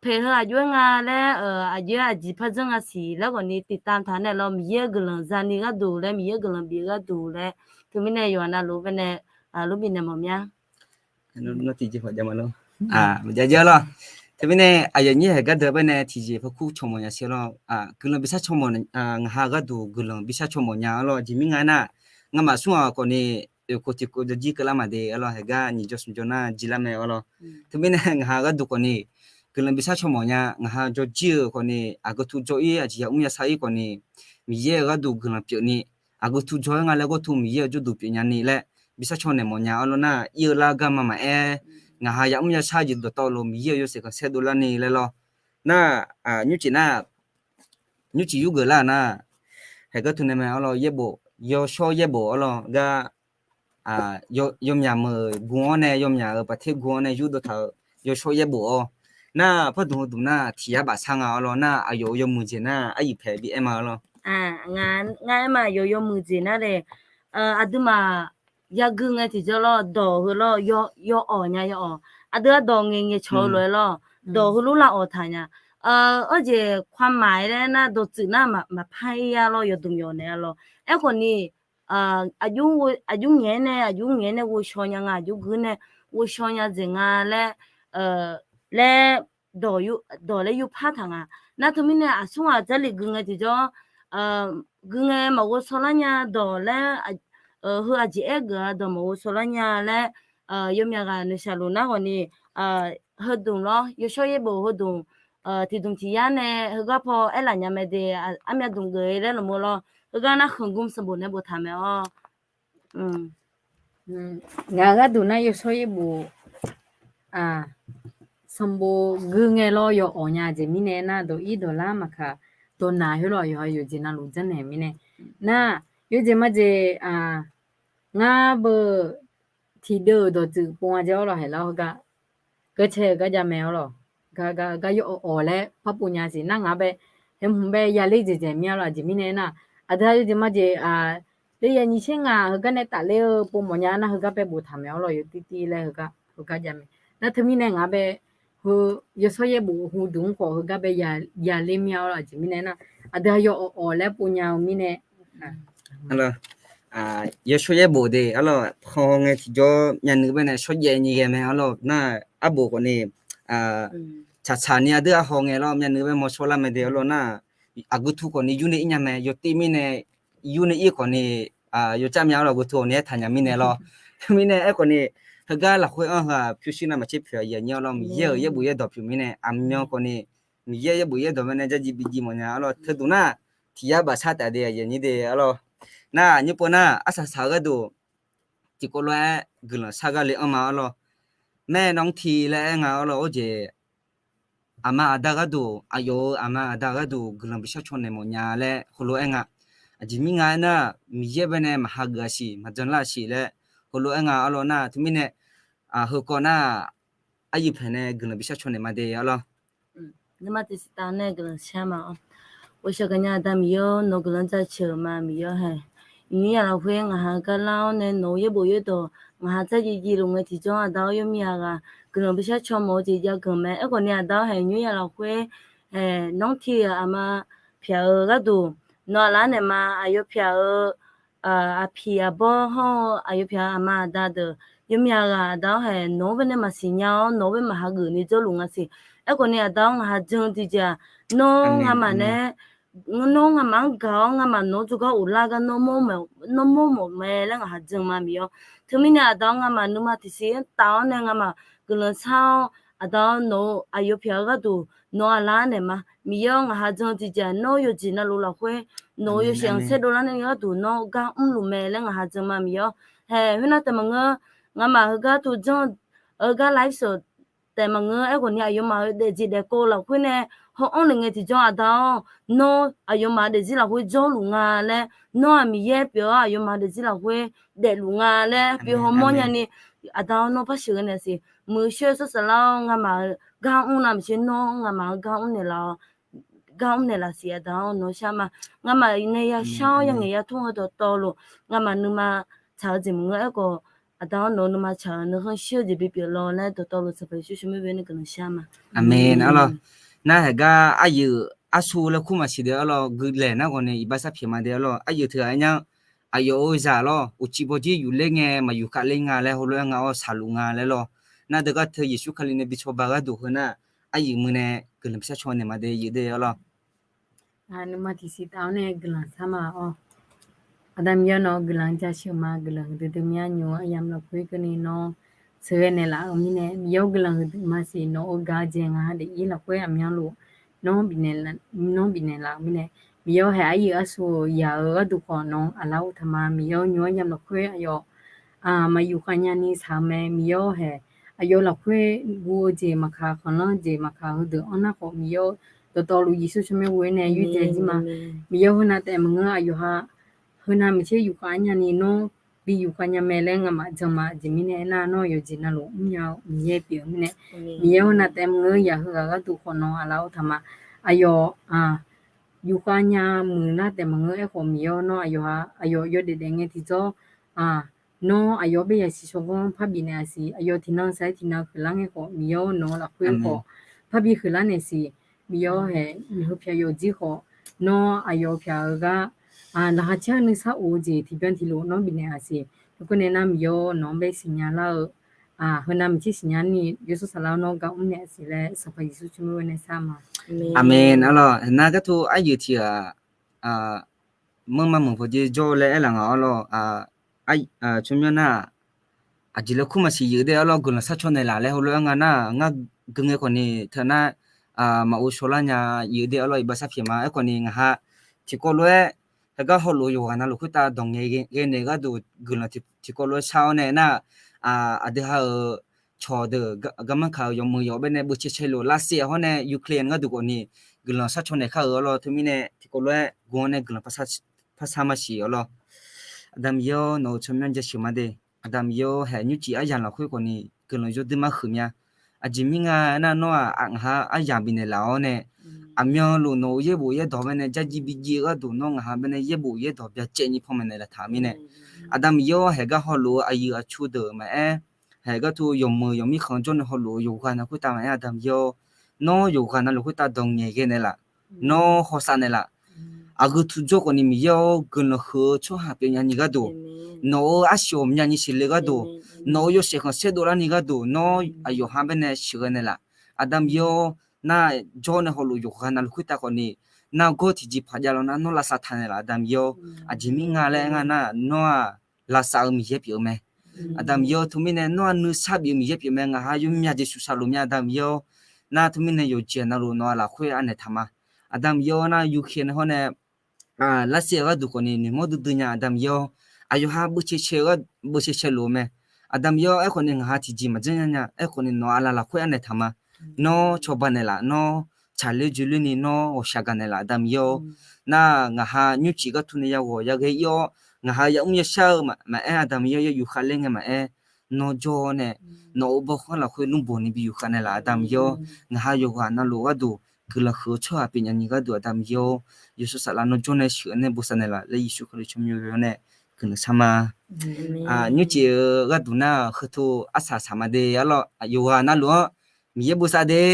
เพจ heu aqjox-aer nga laer, aqjox-aer aqjeq par janr nga siq laer khawf ni ติดตาม taq nae lawr, Miqyaer-eu guiqlanq zani gharduq laer, Miqyaer-eu guiqlanq bif gharduq laer, teumirnae yawqha navluf-eu baenae luf bifnaeq mawf mya. Nawr tiqjeq paq jav ma lawr. Maqjav jav lawr. Teumirnae aqyawf nyir haeq gardeuq baenae tiqjeq parkur cawq mawf nya siq lawr. Guiqlanq bishar cawq mawf, ngaq ha gharduq guiqlanq bishar cawq mawf nya-awr lawr, aqjeq mir nga aernar, ngamaf smr ghaq khawf ni, oeq khof tiq khof jawrjir keuvlar maqde-awr lawr, haeq gar nyiq jawr smq jawr nar jir lar mae-awr lawr. Teumirnae ngaq ha gharduq khawf ni guiqlanq bishar cawq mawf nya, ngaq ha jawrjir-eu khawf ni, aqgeu tu jawr-ir, aqjeq yamr yashar-ir khawf ni, Miqyaer-euq gharduq guiqlanq pyeufni, aqgeu tu jawr-aer nga laer gharduq Miqyaer-euq jawrduq pyeuf nyani laer bishar cawq naeq mawf nya-awr lawr nar, ir-eu lar garma maqaer, ngaq ha yamr yashar jeq dawqtawvluf Miqyaer-euq yawshaef khanqsaer dovlarni laer lawr. Nar, nymrcif nar, nymrcif yurgeuf lar-euq nar, haeq gar tu nae mae-awr lawr, yaerbof, yawshawr yaerbof-awr lawr gar, yawmyaq meuq gu-awr nae, yawmyaq-euq paqter gu-awr nae yurdov taq-eu yawshawr yaerbof-awr nar, pardmq heudmq nar tiq yar bafsar nga-awr lawr nar, aqyawf-euq yawmuiq jeq nar aryuif paeq bi aer ma-awr lawr. Ngar aer ma, aqyawf yawmuiq jeq nar le, aqduimaf yagui ngae tiqjawr lawr, dawq heu lawr, yawawq nya yawawq. Aqdui-aq dawq ngaeq ngaeq cawq-eu lof-aer lawr, dawq heulof lavawq taq nya. Arjeq ความหมาย laer nar, dawqtsuif nar maqpar ir-a lawr, yawdmq yawf naeq-a lawr. Aerkhawf ni, aqjox ngaeq-aer nae, aqjox ngaeq-aer nae ghovshaw nya nga, aqjox gui nae ghovshaw nya dzaeq nga laer, laer dawq laer yurpar taq nga. Nar teumirnae aqsur ghaq Jarlif gui ngae tiqjawr, gui ngae maqghov shawlar nya dawq laer, heu aqjeq aer geuf-a dawq maqghov shawlar nya laer, yawmyaq ghaq noeqshaq luf nar khawf ni, heudmq lawr, yawshawr yaerbof heudmq, tiqdmq tiq yar nae heugar paw aerlaf nya mae de, armyav dmq geuf-eu laer laf mawr lawr, heugar nar khanqgmr sanqbof nae boftaq mae-awr. Ngaq gharduq nar yawshawr yaerbof sanqbof gui ngae lawr yawawq nya jeq mirnae nar, dawq ir dawq lar maqkaq, dawq naq khoerlof yawqha yawqjeq navluf janrnaeq mirnae nar, yawjeq majeq, ngar beu tiqdeuv-euq dawqtsuif pov nga jeq-awr lawr, haeq lar heugar, geur cae-eu gar jav mae-awr lawr, gar gar gar yawawq laer par pov nya siq nar, ngaq bae, haeqhmq bae yaler jeq dzaeq mir-a lawr. Aqjeq mirnae nar, aqdui-aq yawjeq majeq, ler ya nyiq tser ngaq heugar nae tafler-eu pov mawf nya nar, heugar bae boftaq mae-awr lawr, yawtir tir laer heugar heugar jav mae. Nar teumirnae ngaq bae, heu yawshawr yaerbof heudmq-anr khawf heugar bae yaler mir-a-awr lawr. Aqjeq mirnae nar, aqdui-aq yawawq laer pov nya-eu mirnae Yawshawr yaerbof de-awr lawr, haw ngae tiqjawr myavnuiv bae nae shawrjaev ni ghae mae-awr lawr nar, arbof khawf ni tsaqtsaq ni aqdui-aq haw ngae lawr, myavnuiv bae mawr shawrlar mae de-awr lawr nar, aqgeu tu khawf ni yur nae ir nya mae, yawtiv mirnae yur nae ir khawf ni yawcav myav-awr lawr, aqgeu tu khawf ni aertaq nya mirnae lawr. Mirnae aerkhawf ni, heugar lafkhoer-anr heu-aq pyurshuir navmaqtser pyeuf-a, aqyuif aqnyir-awr lawr, Miqyaer-euq yaerbof yaerdawq pyeuf mirnae aqmyan khawf ni, Miqyaer yaerbof yaerdawq mirnae jarjiv bijiv mawfnya-awr lawr, teuduq nar tiq yar bafsar taf de, aqyuif aqnyir de-awr lawr. Nar nyir pov nar arsaq saq-eu gharduq tiqkawv lof-aer guiqlanq sar gar le-anr ma-awr lawr. Mae nawq-anr ti laer aer nga-awr lawr, or jeq aqma aqda gharduq, aqyawf-euq aqma aqda gharduq guiqlanq bishar caw naeq mawfnya laer heulof-aer nga. Aqjeq mir nga aernar, Miqyaer bae nae maqhageuf-a siq, maqjan lar-a siq laer heulof-aer nga-awr lawr nar, teumirnae heukawv nar aqyuif paeq nae guiqlanq bishar caw naeq ma de-awr lawr. Nuima tiqsiq taf nae guiqlanq shar ma-awr, ghawqshaq gaqnya Aqda Miqyaer-awr, nawq guiqlanq jaceuq-euq ma Miqyaer-awr hae. Iqnymr yaf lafkhoer ngaq ha garlar-awr nae nawq-eu yaerbof yaerdawq ngaq ha dzardziv jivluf ngae tiqjawr, Aqda-awr yawmyav ghaq guiqlanq bishar caw mawf-eu jeq jav ganq mae. Aerkhawf ni Aqda-awr hae, iqnymr yaf lafkhoer nawq-anr ti-euq aqma pyaq-eu gharduq, nawq aqlaf-anr naeq ma, aqyawf pyaq-eu aqpiq aqbawr hawr-eu aqyawf pyaq-eu aqma aqda deuq yawmyav ghaq Aqda-awr hae nawq-anr bae nae maqsiq nya-awr, nawq-anr bae maqhageuf ni jawrluf nga siq. Aerkhawf ni Aqda-awr ngaq ha jan tiqjeq-aq, nawr nga'maf nae nawr nga'maf-anr gaq-awr, nga'maf nawq-anr jawrgar ghoflar gar nawr mawr mawf mae laer ngaq ha jan ma Miqyaer-awr. Teumirnae Aqda-awr nga'maf nuima tiqsiq-anr taf-awr nae nga'maf guiqlanq shar-awr, Aqda-awr, nawq-euq aqyawf pyaq-eu gharduq nawq-anr aqlar naeq ma. Miqyaer-awr, ngaq ha jan tiqjeq-aq nawr yawqjeq navluf lafkhoer nawq-euq yawshaef-anr saerdov lar nae gharduq nawr gar mrluf mae laer ngaq ha jan ma Miqyaer-awr. Haeq khoernar taef maqngeur, ngamaf heugar tov janr-eu gar live shaq taef maqngeur, aerkhawf ni aqyawfmaf-euq daefjeq daefkawv lafkhoer nae haw-anr naeq ngae tiqjawr Aqda-awr, nawr aqyawfmaf-euq daefzir lafkhoer jawrluf nga laer, nawr-aq Miqyaer pyeuf-awr aqyawfmaf-euq daefzir lafkhoer daefluf nga laer pyeuf hawmawr nyani, Aqda-awr, nawr par sheuqghae naeq siq. Muiq sheuq-eu Tsawrhaq-awr, ngamaf-euq gar mr navmaqtser nawr ngamaf-anr gar mr naeqlaf-awr, gar mr naeqlaf siq. Aqda-awr, nawq shar ma. Ngamaf nae yashar-awr yangaeq yatur-eu dawqtawvluf, ngamaf nuima tsaq-eu jeq maqngeur. Aerkhawf, Aqda-awr, nawq-eu nuima tsaq-euq nuikhanr shir-eu jeq bipyeuf lawr laer dawqtawvluf Sanqpaq Yeqsur tsawrmyanr boe nae guiqlanq shar ma. Aqmeq. Arlawr, nar haeq gar aryuif arsu laer kur maqsiq de arlawr, guiqlaeq nar ghawqni iqbax sharpyaeq ma de arlawr. Aryuif teughaq aernyar, aqyawf-euq zaq lawr, uqcif bawdir yufler ngae maqyuf khavler nga laer heulof-aer nga-awr shaqluf nga laer lawr. Nar deugar teu Yeqsur Kali nae bi cawba gharduq heu nar, aryuif muiq nae guiqlanq bi shar caw naeq ma de yuf de arlawr. Nuima tiqsiq taf-awr nae guiqlanq shar ma-awr. Aqda Miqyaer nawq-eu guiqlanq jasheuq ma. Guiqlanq huiqdui dui myanr nymr-eu aryamq lafkhoer keuvni nawr sheuqghae naeqlaf-eu mirnae, Miqyaer-awr, guiqlanq huiqdui maqsiq nawq-eu gaq-eu jeq ngaq ha daefzir lafkhoer aqmyanluf nawr bifnaeq laf-euq mirnae, Miqyaer-awr, haeq aryuif arsu-euq yaq-eu gharduq khawf nawq-anr aqlar-awr taqma. Miqyaer-awr, nymr aryamq lafkhoer aqyawf maqyuf khav nyani shaq-eu mae. Miqyaer-awr, haeq aqyawf lafkhoer guv-eu jeq maqkaq, khanqlanr jeq maqkaq, heudeuq-anr nar khawf Miqyaer-awr, dawqtawvluf Yeqsur tsawrmyanr ghoe nae yur dzae jir ma. Miqyaer-awr, heunav taef maqngeur, aqyawf ha heunav miqter yufkhav nyani nawr bi yufkhav nya mae laer ngamaf jan ma. Aqjeq mirnae aernar, nawr yawqjeq navluf mrnya-eu Miqyaer pyeuf-eu mirnae, Miqyaer-awr, heunav taef maqngeur, yaq heughaq gharduq khawf nawq-anr aqlar-awr taqma. Aqyawf yufkhav nya muiqlar taef maqngeur. Aerkhawf Miqyaer-awr, nawr aqyawf ha aqyawf yawdaef daef ngae tiqjawr, nawr aqyawf-anr bae yasiq shawghanr parbif naeq-a siq. Aqyawf tiqnan saq-aer tiqnan huiqlar ngae khawf, Miqyaer-awr, nawq-eu lafkhoer khawf parbi huiqlar naeq siq. Miqyaer-awr, haeq heu pyaq yawfjir khawf, nawr aqyawf pyaq-eu gar laqkhaq caer-eu nuisar of-eu jeq tiqbyan tiqlof nawr bifnaeq-a siq. Khoernae nar, Miqyaer-awr, nawq-anr bae siqnya lar-eu, heunav miqter siqnya ni yawshawr saflar-awr nawr gar mrnaeq-a siq laer Sanqpaq Yeqsur tsawrmyanr ghoe nae shar ma. Aqmeq. Arlawr, nar gartov aryuif tiq ghaq manrma meuq pawqdzer jawr laer aerlaf nga arlawr. Tsawrmyanr nar-aq, aqjeq laer kur maqsiq yuf de arlawr, guiqlanq sharcaw naeqlaf laer heulof-aer nga nar, ngar gui ngae khawfni teu nar, maqghov shawrlar nya yuf de arlawr, iqbax sharpyaeq ma. Aerkhawfni ngaq ha tiqkawv lof-aer heugar hawluf-eu yawqghaq navluf khoertav dawq ngaeqghae naeq gharduq guiqlanq tiqkawv lof-aer shar-awr nae nar, aqdui ha-euq cawqdeuq garmanr kaq-euq yawmuiq yawf baenae beucae cae luf lavsaef hawr nae Ukraine gharduq khawfni guiqlanq sharcaw naeq kar-euq arlawr. Teumirnae tiqkawv lof-aer guv-awr nae guiqlanq par shar maqsiq arlawr. Aqda Miqyaer-awr, nawq-euq tsawrmyanr jasheuq ma de. Aqda Miqyaer-awr, haeq nymrcif aryamq lafkhoer khawfni guiqlanq yawduir mar huiq mya. Aqjeq mirnga aernar, nawr-aq ngaq ha aryamq bifnaeq laf-awr nae, aqmyanluf nawq-euq yaerbof yaerdawq baenae jarjir bijir-eu gharduq nawr ngaq ha baenae yaerbof yaerdawq byacaevni panmaeq naeq laf taq-euq mirnae, Aqda Miqyaer-awr, haeq gar hawluf-eu aqyuif aqtsu deuq maqaer, haeq gartov yawmuiq yawmir khanq jawr nae hawluf-eu yawqghaq navluf khoertav maqaer, Aqda Miqyaer-awr, nawr yawqghaq navluf khoertav dawq ngaeqghae naeqlaf, nawr hawsav naeqlaf. Aqgeu tu jawr khawfni Miqyaer-awr, guiqlanq huiq-eu tsawrhaq pyeufnya ni gharduq, nawq-euq arsiq ghawqmyani siqle gharduq, nawq-euq yawshaef khanqsaer dovlar ni gharduq, nawr aqyawf ha baenae sheuqghae naeqlaf. Aqda Miqyaer-awr, nar jawr nae hawluf yawqghaq navluf khoertav khawfni, nargawr tiqjeqpaq javlar nar nawr lavsav taq naeqlaf. Aqda Miqyaer-awr, aqjeq mirnga laer aer nga nar, nawr-aq lavsav-eu Miqyaer pyeuf-eu mae. Aqda Miqyaer-awr, teumirnae nawr-aq nuisar bif-eu Miqyaer pyeuf mae. Ngaq ha yawmyaq jeq shuf saqluf mya. Aqda Miqyaer-awr, nar teumirnae yawqjeq navluf nawq-aq lafkhoer anaeq taq ma. Aqda Miqyaer-awr, nar Ukraine hawr nae lavsav-eu gharduq khawfni noeqmawr duidui nya. Aqda Miqyaer-awr, aqyawf ha beucae cae luf-eu mae. Aqda Miqyaer-awr, aerkhawfni ngaq ha tiqjeq maqjanr nya nya. Aerkhawfni nawq-aq laf lafkhoer anaeq taq ma. Nawr cawba naeqlaf, nawr tsaqler joeler ni nawr ghawqshaq gaq naeqlaf. Aqda Miqyaer-awr, nar ngaq ha nymrcif gar tu nae yaghawq yaghae ir-awr, ngaq ha yamr yashar-eu maqaer, Aqda Miqyaer-awr, yayuf khavler ngae maqaer, nawr jawr nae nawq-euq bawrkhanr lafkhoer nmrboq ni bi yuf khav naeqlaf. Aqda Miqyaer-awr, ngaq ha yawqghaq navluf gharduq guiqlanq huiq-eu tsawrhaq pyeufnya ni gharduq Aqda Miqyaer-awr, yawshawr saflar nawr jawr nae sheuq nae bosav naeqlaf laer Yeqsur Kali tsawrmyanr yawr nae guiqlanq shar ma. Nymrcif-eu gharduq nar-aq, heutov arsaq saq ma de arlawr. Yawqghaq navluf-anr Miqyaer bosav de.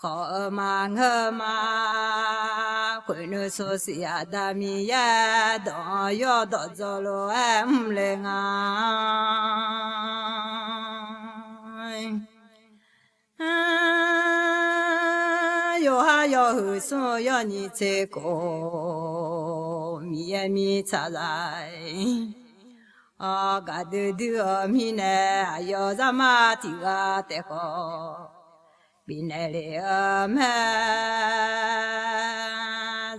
Khawf-eu ma ngeur ma, khoeqnuiv sosiq Aqda Miqyaer dawq yawdawq dzaw lof-aer mrle nga. Yawqha yawhuiq smr-eu yawnyiq tser khof, Miqyaer mirtsaq zaq-iq Gaqdui dui-eu mirnae aqyawf zaqmar tiq ghaq taef khawf bifnaeq lef-eu mae.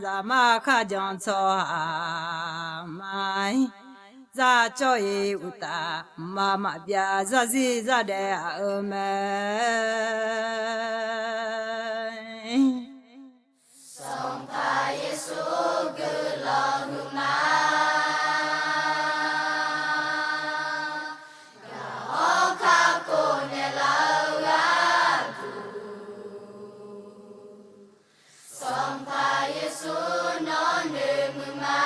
Zaqmar kharjan tsawrhaq maqir, zaqcawv-iq uqtaf mqmaq maqbyav zarzir zardaef aq-eu mae. Sanqpaq Yeqsur guiqlanq huiqma. Gaq-awr kakhof naeqlaf-eu gharduq, Sanqpaq Yeqsur nawr noeqmuiq ma.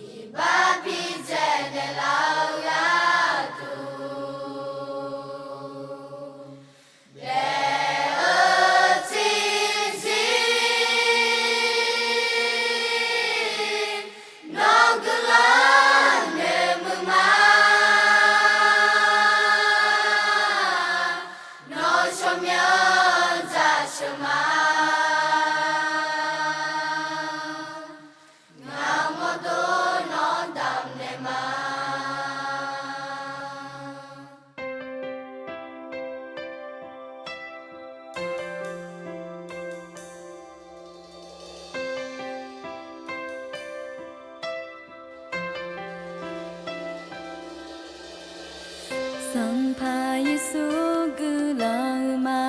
Iqbax bidzaeq naeqlaf-eu gharduq, daef-eu tiqzir nawr guiqlanq noeqmuiq ma. Nawr tsawrmyanr dzaqsheuq ma. Ngaq-euq mawrdo nawr damqnaeq ma. Sanqpaq Yeqsur guiqlanq huiqma.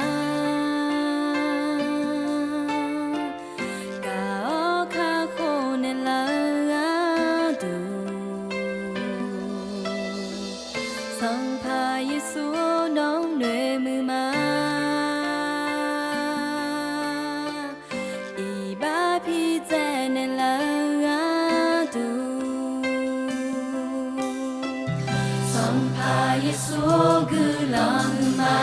Gaq-awr kakhof naeqlaf-eu gharduq, Sanqpaq Yeqsur nawr noeqmuiq ma. Iqbax bidzaeq naeqlaf-eu gharduq, Sanqpaq Yeqsur guiqlanq huiqma.